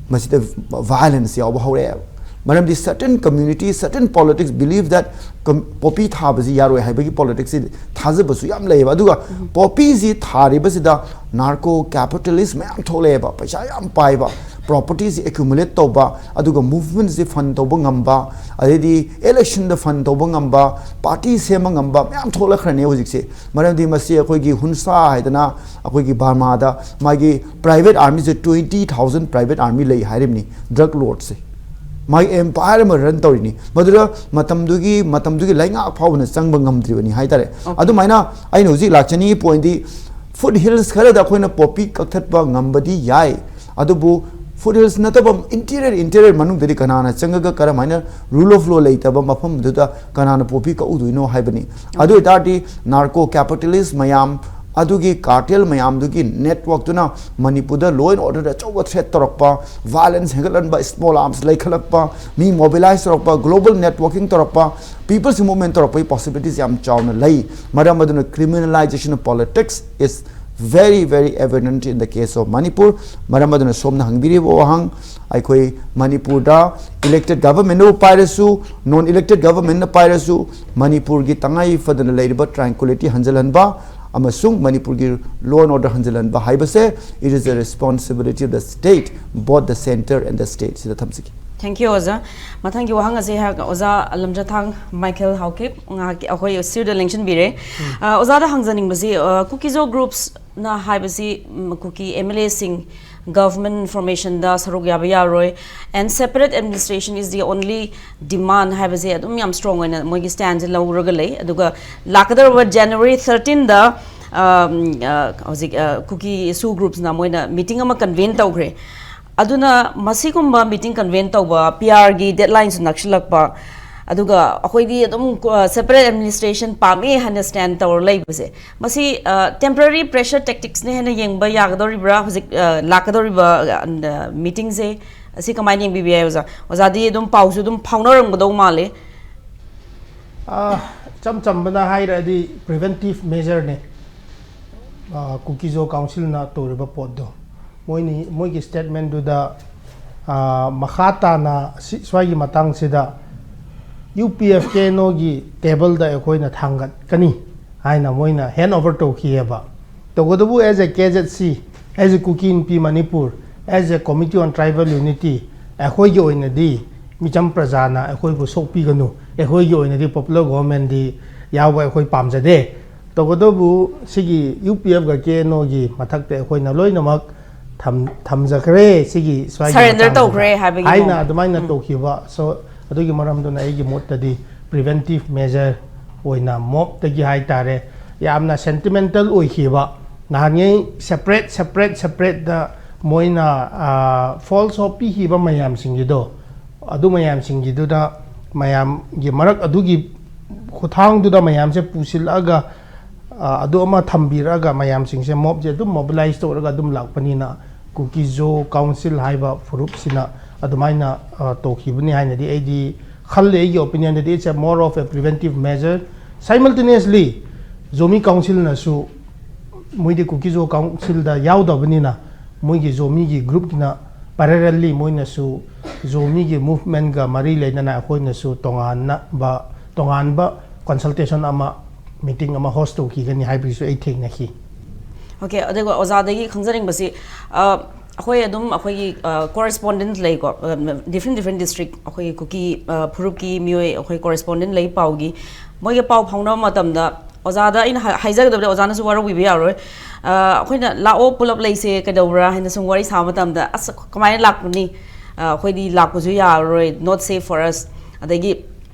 ꯃꯁꯤꯗ ꯚꯥꯏꯂꯦꯟꯁ ꯌꯥꯎꯕ ꯍꯧꯔꯛꯑꯦꯕ꯫ ꯃꯔꯝꯗꯤ certain community, certain politics believe that com- ꯄꯣꯄꯤ ꯊꯥꯕꯁꯤ ꯌꯥꯔꯣꯏ ꯍꯥꯏꯕꯒꯤ ꯄꯣꯂꯤꯇꯤꯛꯁꯁꯤ ꯊꯥꯖꯕꯁꯨ ꯌꯥꯝ ꯂꯩꯌꯦꯕ꯫ ꯑꯗꯨꯒ ꯄꯣꯄꯤꯁꯤ ꯊꯥꯔꯤꯕꯁꯤꯗ ꯅꯥꯔꯀꯣ ꯀꯦꯄꯤꯇꯦꯂꯤꯁ ꯃꯌꯥꯝ ꯊꯣꯛꯂꯛꯑꯦꯕ, ꯄꯩꯁꯥ ꯌꯥꯝ ꯄꯥꯏꯕ, ꯄ꯭ꯔꯣꯄꯔꯇꯤꯁꯤ ꯑꯦꯀ꯭ꯌꯨꯃꯨꯂꯦꯠ ꯇꯧꯕ, ꯑꯗꯨꯒ ꯃꯨꯚꯃꯦꯟꯠꯁꯤ ꯐꯟ ꯇꯧꯕ ꯉꯝꯕ, ꯑꯗꯩꯗꯤ ꯏꯂꯦꯛꯁꯟꯗ ꯐꯟ ꯇꯧꯕ ꯉꯝꯕ, ꯄꯥꯔꯇꯤ ꯁꯦꯝꯕ ꯉꯝꯕ ꯃꯌꯥꯝ ꯊꯣꯛꯂꯛꯈ꯭ꯔꯅꯤ ꯍꯧꯖꯤꯛꯁꯦ꯫ ꯃꯔꯝꯗꯤ ꯃꯁꯤ ꯑꯩꯈꯣꯏꯒꯤ ꯍꯨꯟꯁꯥ ꯍꯥꯏꯗꯅ ꯑꯩꯈꯣꯏꯒꯤ ꯕꯔꯃꯥꯗ ꯃꯥꯒꯤ private ꯑꯥꯔꯃꯤꯁꯦ, twenty thousand private army ꯂꯩ ꯍꯥꯏꯔꯤꯕꯅꯤ, ꯗ꯭ꯔꯒ ꯂꯣꯔꯗꯁꯦ꯫ ꯃꯥꯒꯤ ꯑꯦꯝꯄꯥꯌꯔ ꯑꯃ ꯔꯟ ꯇꯧꯔꯤꯅꯤ꯫ ꯃꯗꯨꯗ ꯃꯇꯝꯗꯨꯒꯤ, ꯃꯇꯝꯗꯨꯒꯤ ꯂꯩꯉꯥꯛ ꯐꯥꯎꯕꯅ ꯆꯪꯕ ꯉꯝꯗ꯭ꯔꯤꯕꯅꯤ ꯍꯥꯏꯇꯥꯔꯦ꯫ ꯑꯗꯨꯃꯥꯏꯅ ꯑꯩꯅ ꯍꯧꯖꯤꯛ ꯂꯥꯛꯆꯅꯤꯡꯉꯤ ꯄꯣꯏꯟꯗꯤ, ꯐꯨꯠ ꯍꯤꯜꯁ ꯈꯔꯗ ꯑꯩꯈꯣꯏꯅ ꯄꯣꯄꯤ ꯀꯛꯊꯠꯄ ꯉꯝꯕꯗꯤ ꯌꯥꯏ, ꯑꯗꯨꯕꯨ ꯐꯨꯠ ꯍꯤꯜꯁ ꯅꯠꯇꯕ ꯏꯟꯇꯤꯔꯤꯌꯔ, ꯏꯟꯇꯤꯔꯤꯌꯔ ꯃꯅꯨꯡꯗꯗꯤ ꯀꯅꯥꯅ ꯆꯪꯉꯒ ꯀꯔꯝꯍꯥꯏꯅ, ꯔꯨꯜ ꯑꯣꯐ ꯂꯣ ꯂꯩꯇꯕ ꯃꯐꯝꯗꯨꯗ ꯀꯅꯥꯅ ꯄꯣꯄꯤ ꯀꯛꯎꯗꯣꯏꯅꯣ ꯍꯥꯏꯕꯅꯤ꯫ ꯑꯗꯨ ꯑꯣꯏꯇꯥꯔꯗꯤ ꯅꯥꯔꯀꯣ ꯀꯦꯄꯤꯇꯦꯂꯤꯁ ꯃꯌꯥꯝ, ꯑꯗꯨꯒꯤ ꯀꯥꯔꯇꯦꯜ ꯃꯌꯥꯝꯗꯨꯒꯤ ꯅꯦꯠꯋꯥꯛꯇꯨꯅ ꯃꯅꯤꯄꯨꯔꯗ ꯂꯣ ꯑꯦꯟ ꯑꯣꯔꯗꯔꯗ ꯑꯆꯧꯕ ꯊ꯭ꯔꯦꯠ ꯇꯧꯔꯛꯄ, ꯚꯥꯏꯂꯦꯟꯁ ꯍꯦꯟꯒꯠꯍꯟꯕ, ꯁ꯭ꯃꯣꯜ ꯑꯥꯔꯝꯁ ꯂꯩꯈꯠꯂꯛꯄ, ꯃꯤ ꯃꯣꯕꯤꯂꯥꯏꯁ ꯇꯧꯔꯛꯄ, ꯒ꯭ꯂꯣꯕꯦꯜ ꯅꯦꯠꯋꯥꯔꯀꯤꯡ ꯇꯧꯔꯛꯄ, ꯄꯤꯄꯜꯁ ꯃꯨꯚꯃꯦꯟꯠ ꯇꯧꯔꯛꯄꯒꯤ ꯄꯣꯁꯤꯕꯤꯂꯤꯇꯤꯁ ꯌꯥꯝ ꯆꯥꯎꯅ ꯂꯩ꯫ ꯃꯔꯝ ꯑꯗꯨꯅ criminalization of politics is very very evident in the case of Manipur. ꯃꯔꯝ ꯑꯗꯨꯅ ꯁꯣꯝꯅ ꯍꯪꯕꯤꯔꯤꯕ ꯋꯥꯍꯪ, ꯑꯩꯈꯣꯏ ꯃꯅꯤꯄꯨꯔꯗ ꯏꯂꯦꯛꯇꯦꯠ ꯒꯚꯔꯟꯃꯦꯟꯠꯅꯕꯨ ꯄꯥꯏꯔꯁꯨ, ꯅꯣꯟ ꯏꯂꯦꯛꯇꯦꯠ ꯒꯚꯔꯟꯃꯦꯟꯠꯅ ꯄꯥꯏꯔꯁꯨ, ꯃꯅꯤꯄꯨꯔꯒꯤ ꯇꯉꯥꯏ ꯐꯗꯅ ꯂꯩꯔꯤꯕ ꯇ꯭ꯔꯥꯟꯀ꯭ꯋꯤꯂꯤꯇꯤ ꯍꯟꯖꯤꯜꯍꯟꯕ, ꯑꯃꯁꯨꯡ ꯃꯅꯤꯄꯨꯔꯒꯤ law and order ꯍꯟꯖꯤꯜꯍꯟꯕ ꯍꯥꯏꯕꯁꯦ, it is the responsibility of the state, both the centre and the state꯫ ꯁꯤꯗ ꯊꯝꯖꯒꯦ꯫ Thank you, ꯑꯣꯖꯥ꯫ ꯃꯊꯪꯒꯤ ꯋꯥꯍꯪ ꯑꯁꯦ ꯑꯩꯍꯥꯛ ꯑꯣꯖꯥ ꯂꯝꯖꯊꯥꯡ ꯃꯥꯏꯀꯦꯜ ꯍꯥꯎꯀꯤꯞ ꯉꯥꯏꯍꯥꯛꯀꯤ ꯑꯩꯈꯣꯏ studio ꯂꯦꯡꯁꯤꯟꯕꯤꯔꯦ꯫ ꯑ, ꯑꯣꯖꯥꯗ ꯍꯪꯖꯅꯤꯡꯕꯁꯤ, ꯑ, ꯀꯨꯀꯤꯖꯣ groups ꯅ ꯍꯥꯏꯕꯁꯤ, ꯎꯝ, ꯀꯨꯀꯤ M L A ꯁꯤꯡ government formation ꯗ ꯁꯔꯨꯛ ꯌꯥꯕ ꯌꯥꯔꯣꯏ, and separate administration is the only demand ꯍꯥꯏꯕꯁꯦ ꯑꯗꯨꯝ ꯌꯥꯝ strong ꯑꯣꯏꯅ ꯃꯣꯏꯒꯤ stand ꯁꯦ ꯂꯧꯔꯒ ꯂꯩ꯫ ꯑꯗꯨꯒ ꯂꯥꯛꯀꯗꯧꯔꯕ January thirteen ꯗ, ꯑ, ꯎꯝ, ꯑ, ꯍꯧꯖꯤꯛ, ꯑ, ꯀꯨꯀꯤ SoO groups ꯅ ꯃꯣꯏꯅ meeting ꯑꯃ convene ꯇꯧꯈ꯭ꯔꯦ꯫ ꯑꯗꯨꯅ ꯃꯁꯤꯒꯨꯝꯕ meeting convene ꯇꯧꯕ, P R ꯒꯤ deadline ꯁꯨ ꯅꯛꯁꯤꯜꯂꯛꯄ, ꯑꯗꯨꯒ ꯑꯩꯈꯣꯏꯗꯤ ꯑꯗꯨꯝ, ꯑ, separate administration ꯄꯥꯝꯃꯦ ꯍꯥꯏꯅ stand ꯇꯧꯔ ꯂꯩꯕꯁꯦ, ꯃꯁꯤ, ꯑ, temporary pressure tactics ꯅꯦ ꯍꯥꯏꯅ ꯌꯦꯡꯕ ꯌꯥꯒꯗꯧꯔꯤꯕ꯭ꯔꯥ? ꯍꯧꯖꯤꯛ, ꯑ, ꯂꯥꯛꯀꯗꯧꯔꯤꯕ, ꯑ, meeting ꯁꯦ, ꯑꯁꯤ ꯀꯃꯥꯏꯅ ꯌꯦꯡꯕꯤꯕ ꯌꯥꯏ, ꯑꯣꯖꯥ? ꯑꯣꯖꯥꯗꯤ ꯑꯗꯨꯝ ꯄꯥꯎꯁꯨ ꯑꯗꯨꯝ ꯐꯥꯎꯅꯔꯝꯒꯗꯧ ꯃꯥꯜꯂꯦ꯫ ꯑ, ꯏꯆꯝ ꯆꯝꯕꯅ ꯍꯥꯏꯔꯗꯤ preventive measure ꯅꯦ꯫ ꯑ, ꯀꯨꯀꯤꯖꯣ council ꯅ ꯇꯧꯔꯤꯕ ꯄꯣꯠꯇꯣ, ꯃꯣꯏꯅꯤ, ꯃꯣꯏꯒꯤ statement ꯗꯨꯗ, ꯑ, ꯃꯈꯥ ꯇꯥꯅ ꯁꯤ, ꯁ꯭ꯋꯥꯏꯒꯤ ꯃꯇꯥꯡꯁꯤꯗ U P F K N O ꯒꯤ table ꯗ ꯑꯩꯈꯣꯏꯅ ꯊꯥꯡꯒꯠꯀꯅꯤ ꯍꯥꯏꯅ ꯃꯣꯏꯅ hand over ꯇꯧꯈꯤꯑꯕ꯫ ꯇꯧꯕꯇꯕꯨ, as a K Z C, as a Kuki Inpi Manipur, as a Committee on Tribal Unity, ꯑꯩꯈꯣꯏꯒꯤ ꯑꯣꯏꯅꯗꯤ ꯃꯤꯆꯝ ꯄ꯭ꯔꯖꯥꯅ ꯑꯩꯈꯣꯏꯕꯨ ꯁꯣꯛꯄꯤꯒꯅꯨ, ꯑꯩꯈꯣꯏꯒꯤ ꯑꯣꯏꯅꯗꯤ popular government ꯇꯤ ꯌꯥꯎꯕ ꯑꯩꯈꯣꯏ ꯄꯥꯝꯖꯗꯦ꯫ ꯇꯧꯕꯇꯕꯨ, ꯁꯤꯒꯤ U P F ꯒ K N O ꯒꯤ ꯃꯊꯛꯇ ꯑꯩꯈꯣꯏꯅ ꯂꯣꯏꯅꯃꯛ ꯊꯝ-, ꯊꯝꯖꯈ꯭ꯔꯦ꯫ ꯁꯤꯒꯤ ꯁ꯭ꯋꯥꯏꯒꯤ Surrender ꯃꯇꯥꯡꯁꯤꯗ ꯇꯧꯈ꯭ꯔꯦ ꯍꯥꯏꯕꯒꯤ ꯍꯥꯏꯅ ꯃꯑꯣꯡ꯫ ꯑꯗꯨꯃꯥꯏꯅ ꯎꯝ꯫ ꯇꯧꯈꯤꯕ꯫ So, ꯑꯗꯨꯒꯤ ꯃꯔꯝꯗꯨꯅ ꯑꯩꯒꯤ ꯃꯣꯠꯇꯗꯤ preventive measure ꯑꯣꯏꯅ mob ꯇꯒꯤ ꯍꯥꯏꯇꯥꯔꯦ, ꯌꯥꯝꯅ sentimental ꯑꯣꯏꯈꯤꯕ꯫ ꯅꯍꯥꯟꯉꯩ separate, separate, separate ꯇ ꯃꯣꯏꯅ, ꯑ, false hope ꯄꯤꯈꯤꯕ ꯃꯌꯥꯝꯁꯤꯡꯒꯤꯗꯣ, ꯑꯗꯨ ꯃꯌꯥꯝꯁꯤꯡꯒꯤꯗꯨꯗ, ꯃꯌꯥꯝꯒꯤ ꯃꯔꯛ ꯑꯗꯨꯒꯤ ꯈꯨꯠꯊꯥꯡꯗꯨꯗ ꯃꯌꯥꯝꯁꯦ ꯄꯨꯁꯤꯜꯂꯛꯑꯒ, ꯑ, ꯑꯗꯨ ꯑꯃ ꯊꯝꯕꯤꯔꯛꯑꯒ ꯃꯌꯥꯝꯁꯤꯡꯁꯦ, mob ꯁꯦ ꯑꯗꯨꯝ mobilize ꯇꯧꯔꯒ ꯑꯗꯨꯝ ꯂꯥꯛꯄꯅꯤꯅ, ꯀꯨꯀꯤꯖꯣ council ꯍꯥꯏꯕ ꯐꯨꯔꯨꯞꯁꯤꯅ ꯑꯗꯨꯃꯥꯏꯅ, ꯑ, ꯇꯧꯈꯤꯕꯅꯤ ꯍꯥꯏꯅꯗꯤ ꯑꯩꯗꯤ ꯈꯜꯂꯦ꯫ ꯑꯩꯒꯤ opinion ꯗꯗꯤ it's a more of a preventive measure꯫ Simultaneously, Zomi council ꯅꯁꯨ, ꯃꯣꯏꯗꯤ ꯀꯨꯀꯤꯖꯣ council ꯗ ꯌꯥꯎꯗꯕꯅꯤꯅ, ꯃꯣꯏꯒꯤ ꯖꯣꯃꯤꯒꯤ group ꯀꯤꯅ parallelly ꯃꯣꯏꯅꯁꯨ ꯖꯣꯃꯤꯒꯤ movement ꯀ ꯃꯔꯤ ꯂꯩꯅꯅ ꯑꯩꯈꯣꯏꯅꯁꯨ ꯇꯣꯉꯥꯟꯅꯕ, ꯇꯣꯉꯥꯟꯕ consultation ꯑꯃ ꯃꯤꯇꯤꯡ ꯑꯃ ꯍꯣꯁ ꯇꯧꯈꯤꯒꯅꯤ ꯍꯥꯏꯕꯒꯤꯁꯨ ꯑꯩ ꯊꯦꯡꯅꯈꯤ꯫ ꯑꯣꯀꯦ, ꯑꯗꯨꯒ ꯑꯣꯖꯥꯗꯒꯤ ꯈꯪꯖꯅꯤꯡꯕꯁꯤ, ꯑ, ꯑꯩꯈꯣꯏ ꯑꯗꯨꯝ ꯑꯩꯈꯣꯏꯒꯤ ꯀꯣꯔꯦꯁꯄꯣꯟꯗꯦꯟꯠ ꯂꯩꯀꯣ, ꯗꯤꯐ꯭ꯔꯦꯟ ꯗꯤꯐ꯭ꯔꯦꯟ ꯗꯤꯁꯇ꯭ꯔꯤꯛ, ꯑꯩꯈꯣꯏꯒꯤ ꯀꯨꯀꯤ, ꯑ, ꯐꯨꯔꯨꯞꯀꯤ ꯃꯤꯑꯣꯏ, ꯑꯩꯈꯣꯏ ꯀꯣꯔꯦꯁꯄꯣꯟꯗꯦꯟꯠ ꯂꯩ, ꯄꯥꯎꯒꯤ, ꯃꯣꯏꯒ ꯄꯥꯎ ꯐꯥꯎꯅꯕ ꯃꯇꯝꯗ ꯑꯣꯖꯥꯗ ꯑꯩꯅ ꯍꯥꯏ- ꯍꯥꯏꯖꯒꯗꯕꯗꯤ ꯑꯣꯖꯥꯅꯁꯨ ꯋꯥꯔꯧꯕꯤꯕ ꯌꯥꯔꯣꯏ꯫ ꯑ, ꯑꯩꯈꯣꯏꯅ "ꯂꯥꯛꯑꯣ, ꯄꯨꯂꯞ ꯂꯩꯁꯦ, ꯀꯩꯗꯧꯕ꯭ꯔꯥ?" ꯍꯥꯏꯅ ꯁꯨꯝ ꯋꯥꯔꯤ ꯁꯥꯕ ꯃꯇꯝꯗ, "ꯑꯁ, ꯀꯃꯥꯏꯅ ꯂꯥꯛꯀꯅꯤ? ꯑ, ꯑꯩꯈꯣꯏꯗꯤ ꯂꯥꯛꯄꯁꯨ ꯌꯥꯔꯔꯣꯏ, not safe for us." ꯑꯗꯒꯤ,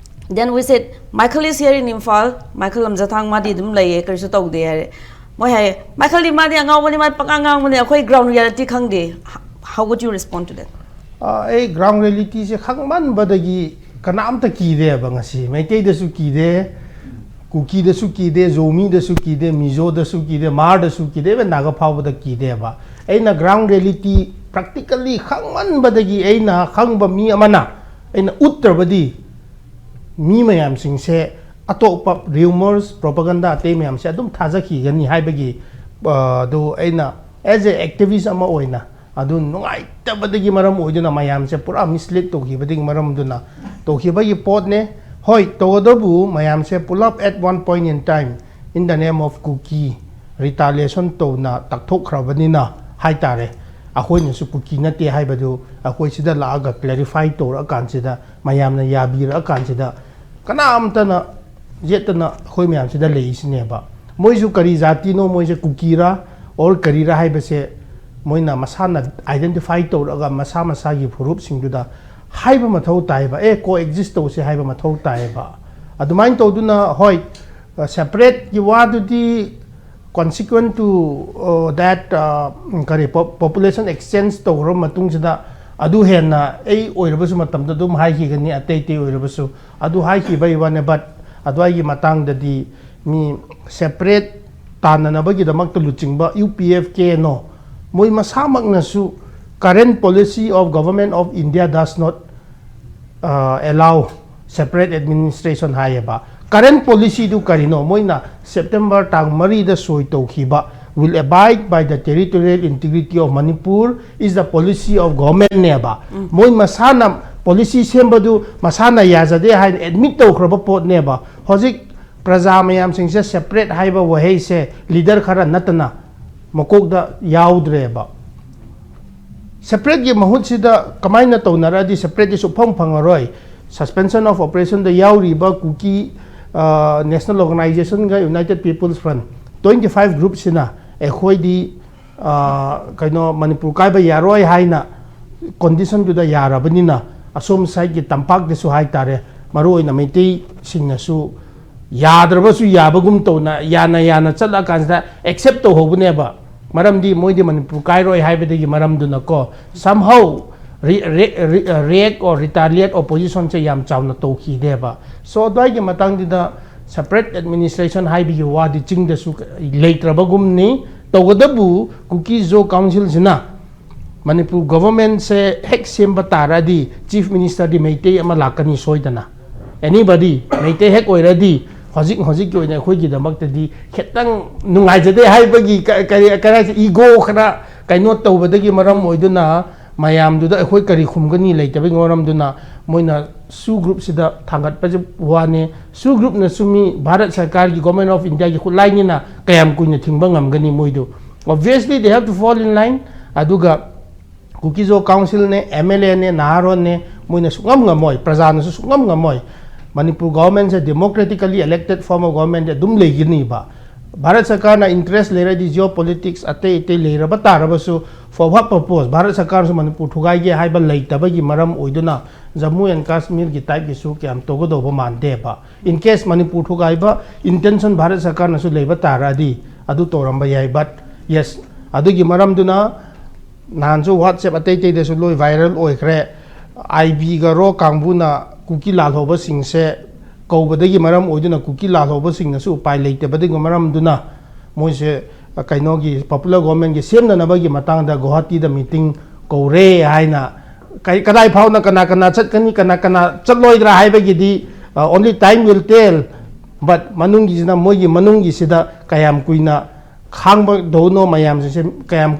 "Then we said, Michael is here in Imphal, Michael ꯂꯝꯖꯥꯊꯥꯡ, ꯃꯥꯗꯤ ꯑꯗꯨꯝ ꯂꯩꯌꯦ, ꯀꯔꯤꯁꯨ ꯇꯧꯗꯦ" ꯍꯥꯏꯔꯦ꯫ ꯃꯣꯏ ꯍꯥꯏꯌꯦ, "ꯃꯥꯏꯈꯜꯗꯤ, ꯃꯥꯗꯤ ꯑꯉꯥꯎꯕꯅꯤ, ꯃꯥꯗꯤ ꯄꯉꯥꯡ ꯉꯥꯡꯕꯅꯤ, ꯑꯩꯈꯣꯏ ꯒ꯭ꯔꯥꯎꯟ ꯔꯤꯌꯦꯂꯤꯇꯤ ꯈꯪꯗꯦ"꯫ How would you respond to that? ꯑ, ꯑꯩ ꯒ꯭ꯔꯥꯎꯟ ꯔꯤꯌꯦꯂꯤꯇꯤꯁꯦ ꯈꯪꯃꯟꯕꯗꯒꯤ ꯀꯅꯥꯝꯇ ꯀꯤꯗꯦꯕ꯫ ꯉꯁꯤ ꯃꯩꯇꯩꯗꯁꯨ ꯀꯤꯗꯦ, ꯀꯨꯀꯤꯗꯁꯨ ꯀꯤꯗꯦ, ꯖꯣꯃꯤꯗꯁꯨ ꯀꯤꯗꯦ, ꯃꯤꯖꯣꯗꯁꯨ ꯀꯤꯗꯦ, ꯃꯥꯔꯗꯁꯨ ꯀꯤꯗꯦ, even ꯅꯥꯒꯥ ꯐꯥꯎꯕꯗ ꯀꯤꯗꯦꯕ꯫ ꯑꯩꯅ ꯒ꯭ꯔꯥꯎꯟ ꯔꯤꯌꯦꯂꯤꯇꯤ ꯄ꯭ꯔꯦꯛꯇꯤꯀꯦꯜꯂꯤ ꯈꯪꯃꯟꯕꯗꯒꯤ, ꯑꯩꯅ ꯈꯪꯕ ꯃꯤ ꯑꯃꯅ ꯑꯩꯅ ꯎꯠꯇ꯭ꯔꯕꯗꯤ, ꯃꯤ ꯃꯌꯥꯝꯁꯤꯡꯁꯦ ꯑꯇꯣꯞꯄ ꯔꯤꯌꯨꯃꯔꯁ, ꯄ꯭ꯔꯣꯄꯒꯟꯗꯥ ꯑꯇꯩ ꯃꯌꯥꯝꯁꯦ ꯑꯗꯨꯝ ꯊꯥꯖꯈꯤꯒꯅꯤ ꯍꯥꯏꯕꯒꯤ, ꯑ, ꯑꯗꯨ ꯑꯩꯅ as a activist ꯑꯃ ꯑꯣꯏꯅ ꯑꯗꯨ ꯅꯨꯡꯉꯥꯏꯇꯕꯗꯒꯤ ꯃꯔꯝ ꯑꯣꯏꯗꯨꯅ, ꯃꯌꯥꯝꯁꯦ ꯄꯨꯔꯥ ꯃꯤꯁꯂꯤꯗ ꯇꯧꯈꯤꯕꯗꯒꯤ ꯃꯔꯝꯗꯨꯅ ꯇꯧꯈꯤꯕꯒꯤ ꯄꯣꯠꯅꯦ꯫ ꯍꯣꯏ, ꯇꯧꯒꯗꯕꯨ ꯃꯌꯥꯝꯁꯦ ꯄꯨꯂꯞ at one point in time in the name of Kuki retaliation ꯇꯧꯅ ꯇꯛꯊꯣꯛꯈ꯭ꯔꯕꯅꯤꯅ ꯍꯥꯏꯇꯥꯔꯦ, ꯑꯩꯈꯣꯏꯅꯁꯨ ꯀꯨꯀꯤ ꯅꯠꯇꯦ ꯍꯥꯏꯕꯗꯨ ꯑꯩꯈꯣꯏ ꯁꯤꯗ ꯂꯥꯛꯑꯒ ꯀ꯭ꯂꯦꯔꯤꯐꯥꯏ ꯇꯧꯔꯛꯑꯀꯥꯟꯁꯤꯗ, ꯃꯌꯥꯝꯅ ꯌꯥꯕꯤꯔꯛꯑꯀꯥꯟꯁꯤꯗ, ꯀꯅꯥꯝꯇꯅ ꯌꯦꯠꯇꯅ ꯑꯩꯈꯣꯏ ꯃꯌꯥꯝꯁꯤꯗ ꯂꯩꯔꯤꯁꯤꯅꯦꯕ꯫ ꯃꯣꯏꯁꯨ ꯀꯔꯤ ꯖꯥꯇꯤꯅꯣ, ꯃꯣꯏꯁꯦ ꯀꯨꯀꯤꯔꯥ ꯑꯣꯔ ꯀꯔꯤꯔꯥ ꯍꯥꯏꯕꯁꯦ ꯃꯣꯏꯅ ꯃꯁꯥꯅ ꯑꯥꯏꯗꯦꯟꯇꯤꯐꯥꯏ ꯇꯧꯔꯒ ꯃꯁꯥ ꯃꯁꯥꯒꯤ ꯐꯨꯔꯨꯞꯁꯤꯡꯗꯨꯗ ꯍꯥꯏꯕ ꯃꯊꯧ ꯇꯥꯏꯌꯦꯕ꯫ ꯑꯦ, ꯀꯣ ꯑꯦꯛꯖꯤꯁ ꯇꯧꯁꯦ ꯍꯥꯏꯕ ꯃꯊꯧ ꯇꯥꯏꯌꯦꯕ꯫ ꯑꯗꯨꯃꯥꯏꯅ ꯇꯧꯗꯨꯅ, ꯍꯣꯏ, ꯁꯦꯄꯔꯦꯠꯀꯤ ꯋꯥꯗꯨꯗꯤ consequent to, uh, that, uh, ꯀꯔꯤ, ꯄꯣ-, ꯄꯣꯄꯨꯂꯦꯁꯟ ꯑꯦꯛꯁꯆꯦꯟꯖ ꯇꯧꯈ꯭ꯔꯕ ꯃꯇꯨꯡꯁꯤꯗ ꯑꯗꯨ ꯍꯦꯟꯅ ꯑꯩ ꯑꯣꯏꯔꯕꯁꯨ ꯃꯇꯝꯗ ꯑꯗꯨꯝ ꯍꯥꯏꯈꯤꯒꯅꯤ, ꯑꯇꯩ ꯑꯇꯩ ꯑꯣꯏꯔꯕꯁꯨ꯫ ꯑꯗꯨ ꯍꯥꯏꯈꯤꯕꯒꯤ ꯋꯥꯅꯦ, ꯕꯠ ꯑꯗꯨꯋꯥꯏꯒꯤ ꯃꯇꯥꯡꯗꯗꯤ ꯃꯤ ꯁꯦꯄꯔꯦꯠ ꯇꯥꯟꯅꯅꯕꯒꯤꯗꯃꯛꯇ ꯂꯨꯆꯤꯡꯕ ꯌꯨ ꯄꯤ ꯑꯦꯐ ꯀꯦꯅꯣ, ꯃꯣꯏ ꯃꯁꯥꯃꯛꯅꯁꯨ current policy of Government of India does not, uh, allow separate administration ꯍꯥꯏꯌꯦꯕ꯫ ꯀꯔꯦꯟ ꯄꯣꯂꯤꯁꯤꯗꯨ ꯀꯔꯤꯅꯣ? ꯃꯣꯏꯅ ꯁꯦꯞꯇꯦꯝꯕꯔ ꯇꯥꯡ ꯃꯔꯤꯗ ꯁꯣꯏ ꯇꯧꯈꯤꯕ will abide by the territorial integrity of Manipur is the policy of government ꯅꯦꯕ꯫ ꯃꯣꯏ ꯃꯁꯥꯅ ꯄꯣꯂꯤꯁꯤ ꯁꯦꯝꯕꯗꯨ ꯃꯁꯥꯅ ꯌꯥꯖꯗꯦ ꯍꯥꯏꯅ ꯑꯦꯗꯃꯤꯠ ꯇꯧꯈ꯭ꯔꯕ ꯄꯣꯠꯅꯦꯕ꯫ ꯍꯧꯖꯤꯛ ꯄ꯭ꯔꯖꯥ ꯃꯌꯥꯝꯁꯤꯡꯁꯦ ꯁꯦꯄꯔꯦꯠ ꯍꯥꯏꯕ ꯋꯥꯍꯩꯁꯦ ꯂꯤꯗꯔ ꯈꯔ ꯅꯠꯇꯅ ꯃꯀꯣꯛꯇ ꯌꯥꯎꯗ꯭ꯔꯦꯕ꯫ ꯁꯦꯄꯔꯦꯠꯀꯤ ꯃꯍꯨꯠꯁꯤꯗ ꯀꯃꯥꯏꯅ ꯇꯧꯅꯔꯗꯤ ꯁꯦꯄꯔꯦꯠꯇꯤ ꯁꯨꯛꯐꯪ ꯐꯪꯉꯔꯣꯏ? Suspension of Operationꯗ ꯌꯥꯎꯔꯤꯕ ꯀꯨꯀꯤ ꯅꯦꯁꯅꯦꯜ ꯑꯣꯔꯒꯅꯥꯏꯖꯦꯁꯟꯒ united people's front, twenty five ꯒ꯭ꯔꯨꯞꯁꯤꯅ ꯑꯩꯈꯣꯏꯗꯤ ꯀꯩꯅꯣ ꯃꯅꯤꯄꯨꯔ ꯀꯥꯏꯕ ꯌꯥꯔꯣꯏ ꯍꯥꯏꯅ ꯀꯣꯟꯗꯤꯁꯟꯗꯨꯗ ꯌꯥꯔꯕꯅꯤꯅ, ꯑꯁꯣꯝ ꯁꯥꯏꯠꯀꯤ ꯇꯝꯄꯥꯛꯇꯁꯨ ꯍꯥꯏꯇꯥꯔꯦ, ꯃꯔꯨꯑꯣꯏꯅ ꯃꯩꯇꯩꯁꯤꯡꯅꯁꯨ ꯌꯥꯗ꯭ꯔꯕꯁꯨ ꯌꯥꯕꯒꯨꯝ ꯇꯧꯅ ꯌꯥꯅ ꯌꯥꯅ ꯆꯠꯂꯀꯥꯟꯁꯤꯗ ꯑꯦꯛꯁꯦꯞ ꯇꯧꯍꯧꯕꯅꯦꯕ꯫ ꯃꯔꯝꯗꯤ ꯃꯣꯏꯗꯤ ꯃꯅꯤꯄꯨꯔ ꯀꯥꯏꯔꯣꯏ ꯍꯥꯏꯕꯗꯒꯤ ꯃꯔꯝꯗꯨꯅꯀꯣ, somehow react or retaliate oppositionꯁꯦ ꯌꯥꯝ ꯆꯥꯎꯅ ꯇꯧꯈꯤꯗꯦꯕ꯫ So ꯑꯗꯨꯋꯥꯏꯒꯤ ꯃꯇꯥꯡꯗꯨꯗ separate administration ꯍꯥꯏꯕꯒꯤ ꯋꯥꯗꯤ ꯆꯤꯡꯗꯁꯨ ꯂꯩꯇ꯭ꯔꯕꯒꯨꯝꯅꯤ꯫ ꯇꯧꯒꯗꯕꯨ ꯀꯨꯀꯤ ꯖꯣ ꯀꯥꯎꯟꯁꯤꯜꯁꯤꯅ ꯃꯅꯤꯄꯨꯔ ꯒꯣꯚꯔꯟꯃꯦꯟꯁꯦ ꯍꯦꯛ ꯁꯦꯝꯕ ꯇꯥꯔꯗꯤ ꯆꯤꯐ ꯃꯤꯅꯤꯁꯇꯔꯗꯤ ꯃꯩꯇꯩ ꯑꯃ ꯂꯥꯛꯀꯅꯤ ꯁꯣꯏꯗꯅ꯫ Anybody ꯃꯩꯇꯩ ꯍꯦꯛ ꯑꯣꯏꯔꯗꯤ ꯍꯧꯖꯤꯛ ꯍꯧꯖꯤꯛꯀꯤ ꯑꯣꯏꯅ ꯑꯩꯈꯣꯏꯒꯤꯗꯃꯛꯇꯗꯤ ꯈꯤꯇꯪ ꯅꯨꯡꯉꯥꯏꯖꯗꯦ ꯍꯥꯏꯕꯒꯤ ꯀ- ꯀꯔꯤ ꯀꯔꯤ ꯍꯥꯏꯁꯦ, ꯏꯒꯣ ꯈꯔ ꯀꯩꯅꯣ ꯇꯧꯕꯗꯒꯤ ꯃꯔꯝ ꯑꯣꯏꯗꯨꯅ ꯃꯌꯥꯝꯗꯨꯗ ꯑꯩꯈꯣꯏ ꯀꯔꯤ ꯈꯨꯝꯒꯅꯤ ꯂꯩꯇꯕꯒꯤ ꯃꯔꯝꯗꯨꯅ ꯃꯣꯏꯅ ꯁꯨ ꯒ꯭ꯔꯨꯞꯁꯤꯗ ꯊꯥꯡꯒꯠꯄꯁꯦ ꯋꯥꯅꯤ꯫ ꯁꯨ ꯒ꯭ꯔꯨꯞꯅꯁꯨ ꯃꯤ ꯚꯥꯔꯠ ꯁꯔꯀꯥꯔꯒꯤ, ꯒꯣꯚꯔꯟꯃꯦꯟ ꯑꯣꯐ ꯏꯟꯗꯤꯌꯥꯒꯤ ꯈꯨꯠꯂꯥꯏꯅꯤꯅ ꯀꯌꯥꯝ ꯀꯨꯏꯅ ꯊꯤꯡꯕ ꯉꯝꯒꯅꯤ ꯃꯣꯏꯗꯨ? Obviously they have to fall in line꯫ ꯑꯗꯨꯒ ꯀꯨꯀꯤꯖꯣ ꯀꯥꯎꯟꯁꯤꯜꯅꯦ, ꯑꯦꯝ ꯑꯦꯜ ꯑꯦꯅꯦ, ꯅꯍꯥꯔꯣꯟꯅꯦ, ꯃꯣꯏꯅ ꯁꯨꯡꯉꯝ ꯉꯝꯃꯣꯏ, ꯄ꯭ꯔꯖꯥꯅꯁꯨ ꯁꯨꯡꯉꯝ ꯉꯝꯃꯣꯏ꯫ Manipur ꯒꯣꯚꯔꯟꯃꯦꯟꯁꯦ democratically elected form of government ꯑꯗꯨꯝ ꯂꯩꯒꯅꯤꯕ꯫ ꯚꯥꯔꯠ ꯁꯔꯀꯥꯔꯅ ꯏꯟꯇꯔꯦꯁ ꯂꯩꯔꯗꯤ, ꯖꯤꯑꯣ ꯄꯣꯂꯤꯇꯤꯛꯁ ꯑꯇꯩ ꯑꯇꯩ ꯂꯩꯔꯕ ꯇꯥꯔꯕꯁꯨ, for what purpose? ꯚꯥꯔꯠ ꯁꯔꯀꯥꯔꯅꯁꯨ ꯃꯅꯤꯄꯨꯔ ꯊꯨꯒꯥꯏꯒꯦ ꯍꯥꯏꯕ ꯂꯩꯇꯕꯒꯤ ꯃꯔꯝ ꯑꯣꯏꯗꯨꯅ ꯖꯃꯨ ꯑꯦꯟ ꯀꯥꯁꯃꯤꯔꯒꯤ ꯇꯥꯏꯞꯀꯤꯁꯨ ꯀꯌꯥꯝ ꯇꯧꯒꯗꯧꯕ ꯃꯥꯟꯗꯦꯕ꯫ In case ꯃꯅꯤꯄꯨꯔ ꯊꯨꯒꯥꯏꯕ ꯏꯟꯇꯦꯟꯁꯟ ꯚꯥꯔꯠ ꯁꯔꯀꯥꯔꯅꯁꯨ ꯂꯩꯕ ꯇꯥꯔꯗꯤ ꯑꯗꯨ ꯇꯧꯔꯝꯕ ꯌꯥꯏ꯫ But yes, ꯑꯗꯨꯒꯤ ꯃꯔꯝꯗꯨꯅ ꯅꯍꯥꯟꯁꯨ WhatsApp ꯑꯇꯩ ꯑꯇꯩꯗꯁꯨ ꯂꯣꯏ ꯚꯥꯏꯔꯦꯜ ꯑꯣꯏꯈ꯭ꯔꯦ꯫ ꯑꯥꯏ ꯕꯤꯒ ꯔꯣ ꯀꯥꯡꯕꯨꯅ ꯀꯨꯀꯤ ꯂꯥꯜꯍꯧꯕꯁꯤꯡꯁꯦ ꯀꯧꯕꯗꯒꯤ ꯃꯔꯝ ꯑꯣꯏꯗꯨꯅ ꯀꯨꯀꯤ ꯂꯥꯜꯍꯧꯕꯁꯤꯡꯅꯁꯨ ꯎꯄꯥꯏ ꯂꯩꯇꯕꯗꯒꯤ ꯃꯔꯝꯗꯨꯅ ꯃꯣꯏꯁꯦ ꯀꯩꯅꯣꯒꯤ ꯄꯣꯄꯨꯂꯔ ꯒꯣꯚꯔꯟꯃꯦꯟꯒꯤ ꯁꯦꯝꯅꯅꯕꯒꯤ ꯃꯇꯥꯡꯗ ꯒꯨꯋꯥꯍꯥꯇꯤꯗ ꯃꯤꯇꯤꯡ ꯀꯧꯔꯦ ꯍꯥꯏꯅ, ꯀꯩ- ꯀꯗꯥꯏ ꯐꯥꯎꯅ ꯀꯅꯥ ꯀꯅꯥ ꯆꯠꯀꯅꯤ, ꯀꯅꯥ ꯀꯅꯥ ꯆꯠꯂꯣꯏꯗ꯭ꯔꯥ ꯍꯥꯏꯕꯒꯤꯗꯤ, uh, only time will tell꯫ But ꯃꯅꯨꯡꯒꯤꯁꯤꯅ, ꯃꯣꯏꯒꯤ ꯃꯅꯨꯡꯒꯤꯁꯤꯗ ꯀꯌꯥꯝ ꯀꯨꯏꯅ ꯈꯥꯡꯕꯗꯧꯅꯣ, ꯃꯌꯥꯝꯁꯤꯡꯁꯦ ꯀꯌꯥꯝ,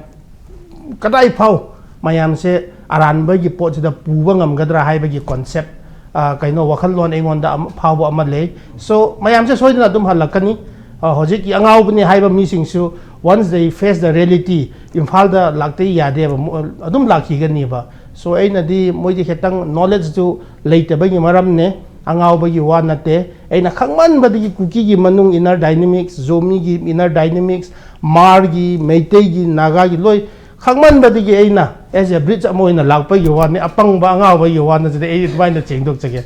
ꯀꯗꯥꯏ ꯐꯥꯎ ꯃꯌꯥꯝꯁꯦ ꯑꯔꯥꯟꯕꯒꯤ ꯄꯣꯠꯁꯤꯗ ꯄꯨꯕ ꯉꯝꯒꯗ꯭ꯔꯥ ꯍꯥꯏꯕꯒꯤ ꯀꯣꯟꯁꯦꯞ ꯑ, ꯀꯩꯅꯣ, ꯋꯥꯈꯜꯂꯣꯟ ꯑꯩꯉꯣꯟꯗ ꯑꯃ, ꯐꯥꯎꯕ ꯑꯃ ꯂꯩ꯫ So, ꯃꯌꯥꯝꯁꯦ ꯁꯣꯏꯗꯅ ꯑꯗꯨꯝ ꯍꯜꯂꯛꯀꯅꯤ꯫ ꯑ, ꯍꯧꯖꯤꯛꯀꯤ ꯑꯉꯥꯎꯕꯅꯤ ꯍꯥꯏꯕ ꯃꯤꯁꯤꯡꯁꯨ, once they face the reality, ꯏꯝꯐꯥꯜꯗ ꯂꯥꯛꯇ ꯌꯥꯗꯦꯕ, ꯃꯣ-, ꯑꯗꯨꯝ ꯂꯥꯛꯈꯤꯒꯅꯤꯕ꯫ So, ꯑꯩꯅꯗꯤ ꯃꯣꯏꯗꯤ ꯈꯤꯇꯪ knowledgeꯇꯨ ꯂꯩꯇꯕꯒꯤ ꯃꯔꯝꯅꯦ, ꯑꯉꯥꯎꯕꯒꯤ ꯋꯥ ꯅꯠꯇꯦ꯫ ꯑꯩꯅ ꯈꯪꯃꯟꯕꯗꯒꯤ ꯀꯨꯀꯤꯒꯤ ꯃꯅꯨꯡ inner dynamics, ꯖꯣꯃꯤꯒꯤ inner dynamics, ꯃꯥꯔꯒꯤ, ꯃꯩꯇꯩꯒꯤ, ꯅꯥꯒꯥꯒꯤ ꯂꯣꯏ ꯈꯪꯃꯟꯕꯗꯒꯤ ꯑꯩꯅ as a bridge ꯑꯃ ꯑꯣꯏꯅ ꯂꯥꯛꯄꯒꯤ ꯋꯥꯅꯤ, ꯑꯄꯪꯕ ꯑꯉꯥꯎꯕꯒꯤ ꯋꯥ ꯅꯠꯇꯦ꯫ ꯑꯩ ꯑꯗꯨꯃꯥꯏꯅ ꯁꯦꯡꯗꯣꯛꯆꯒꯦ꯫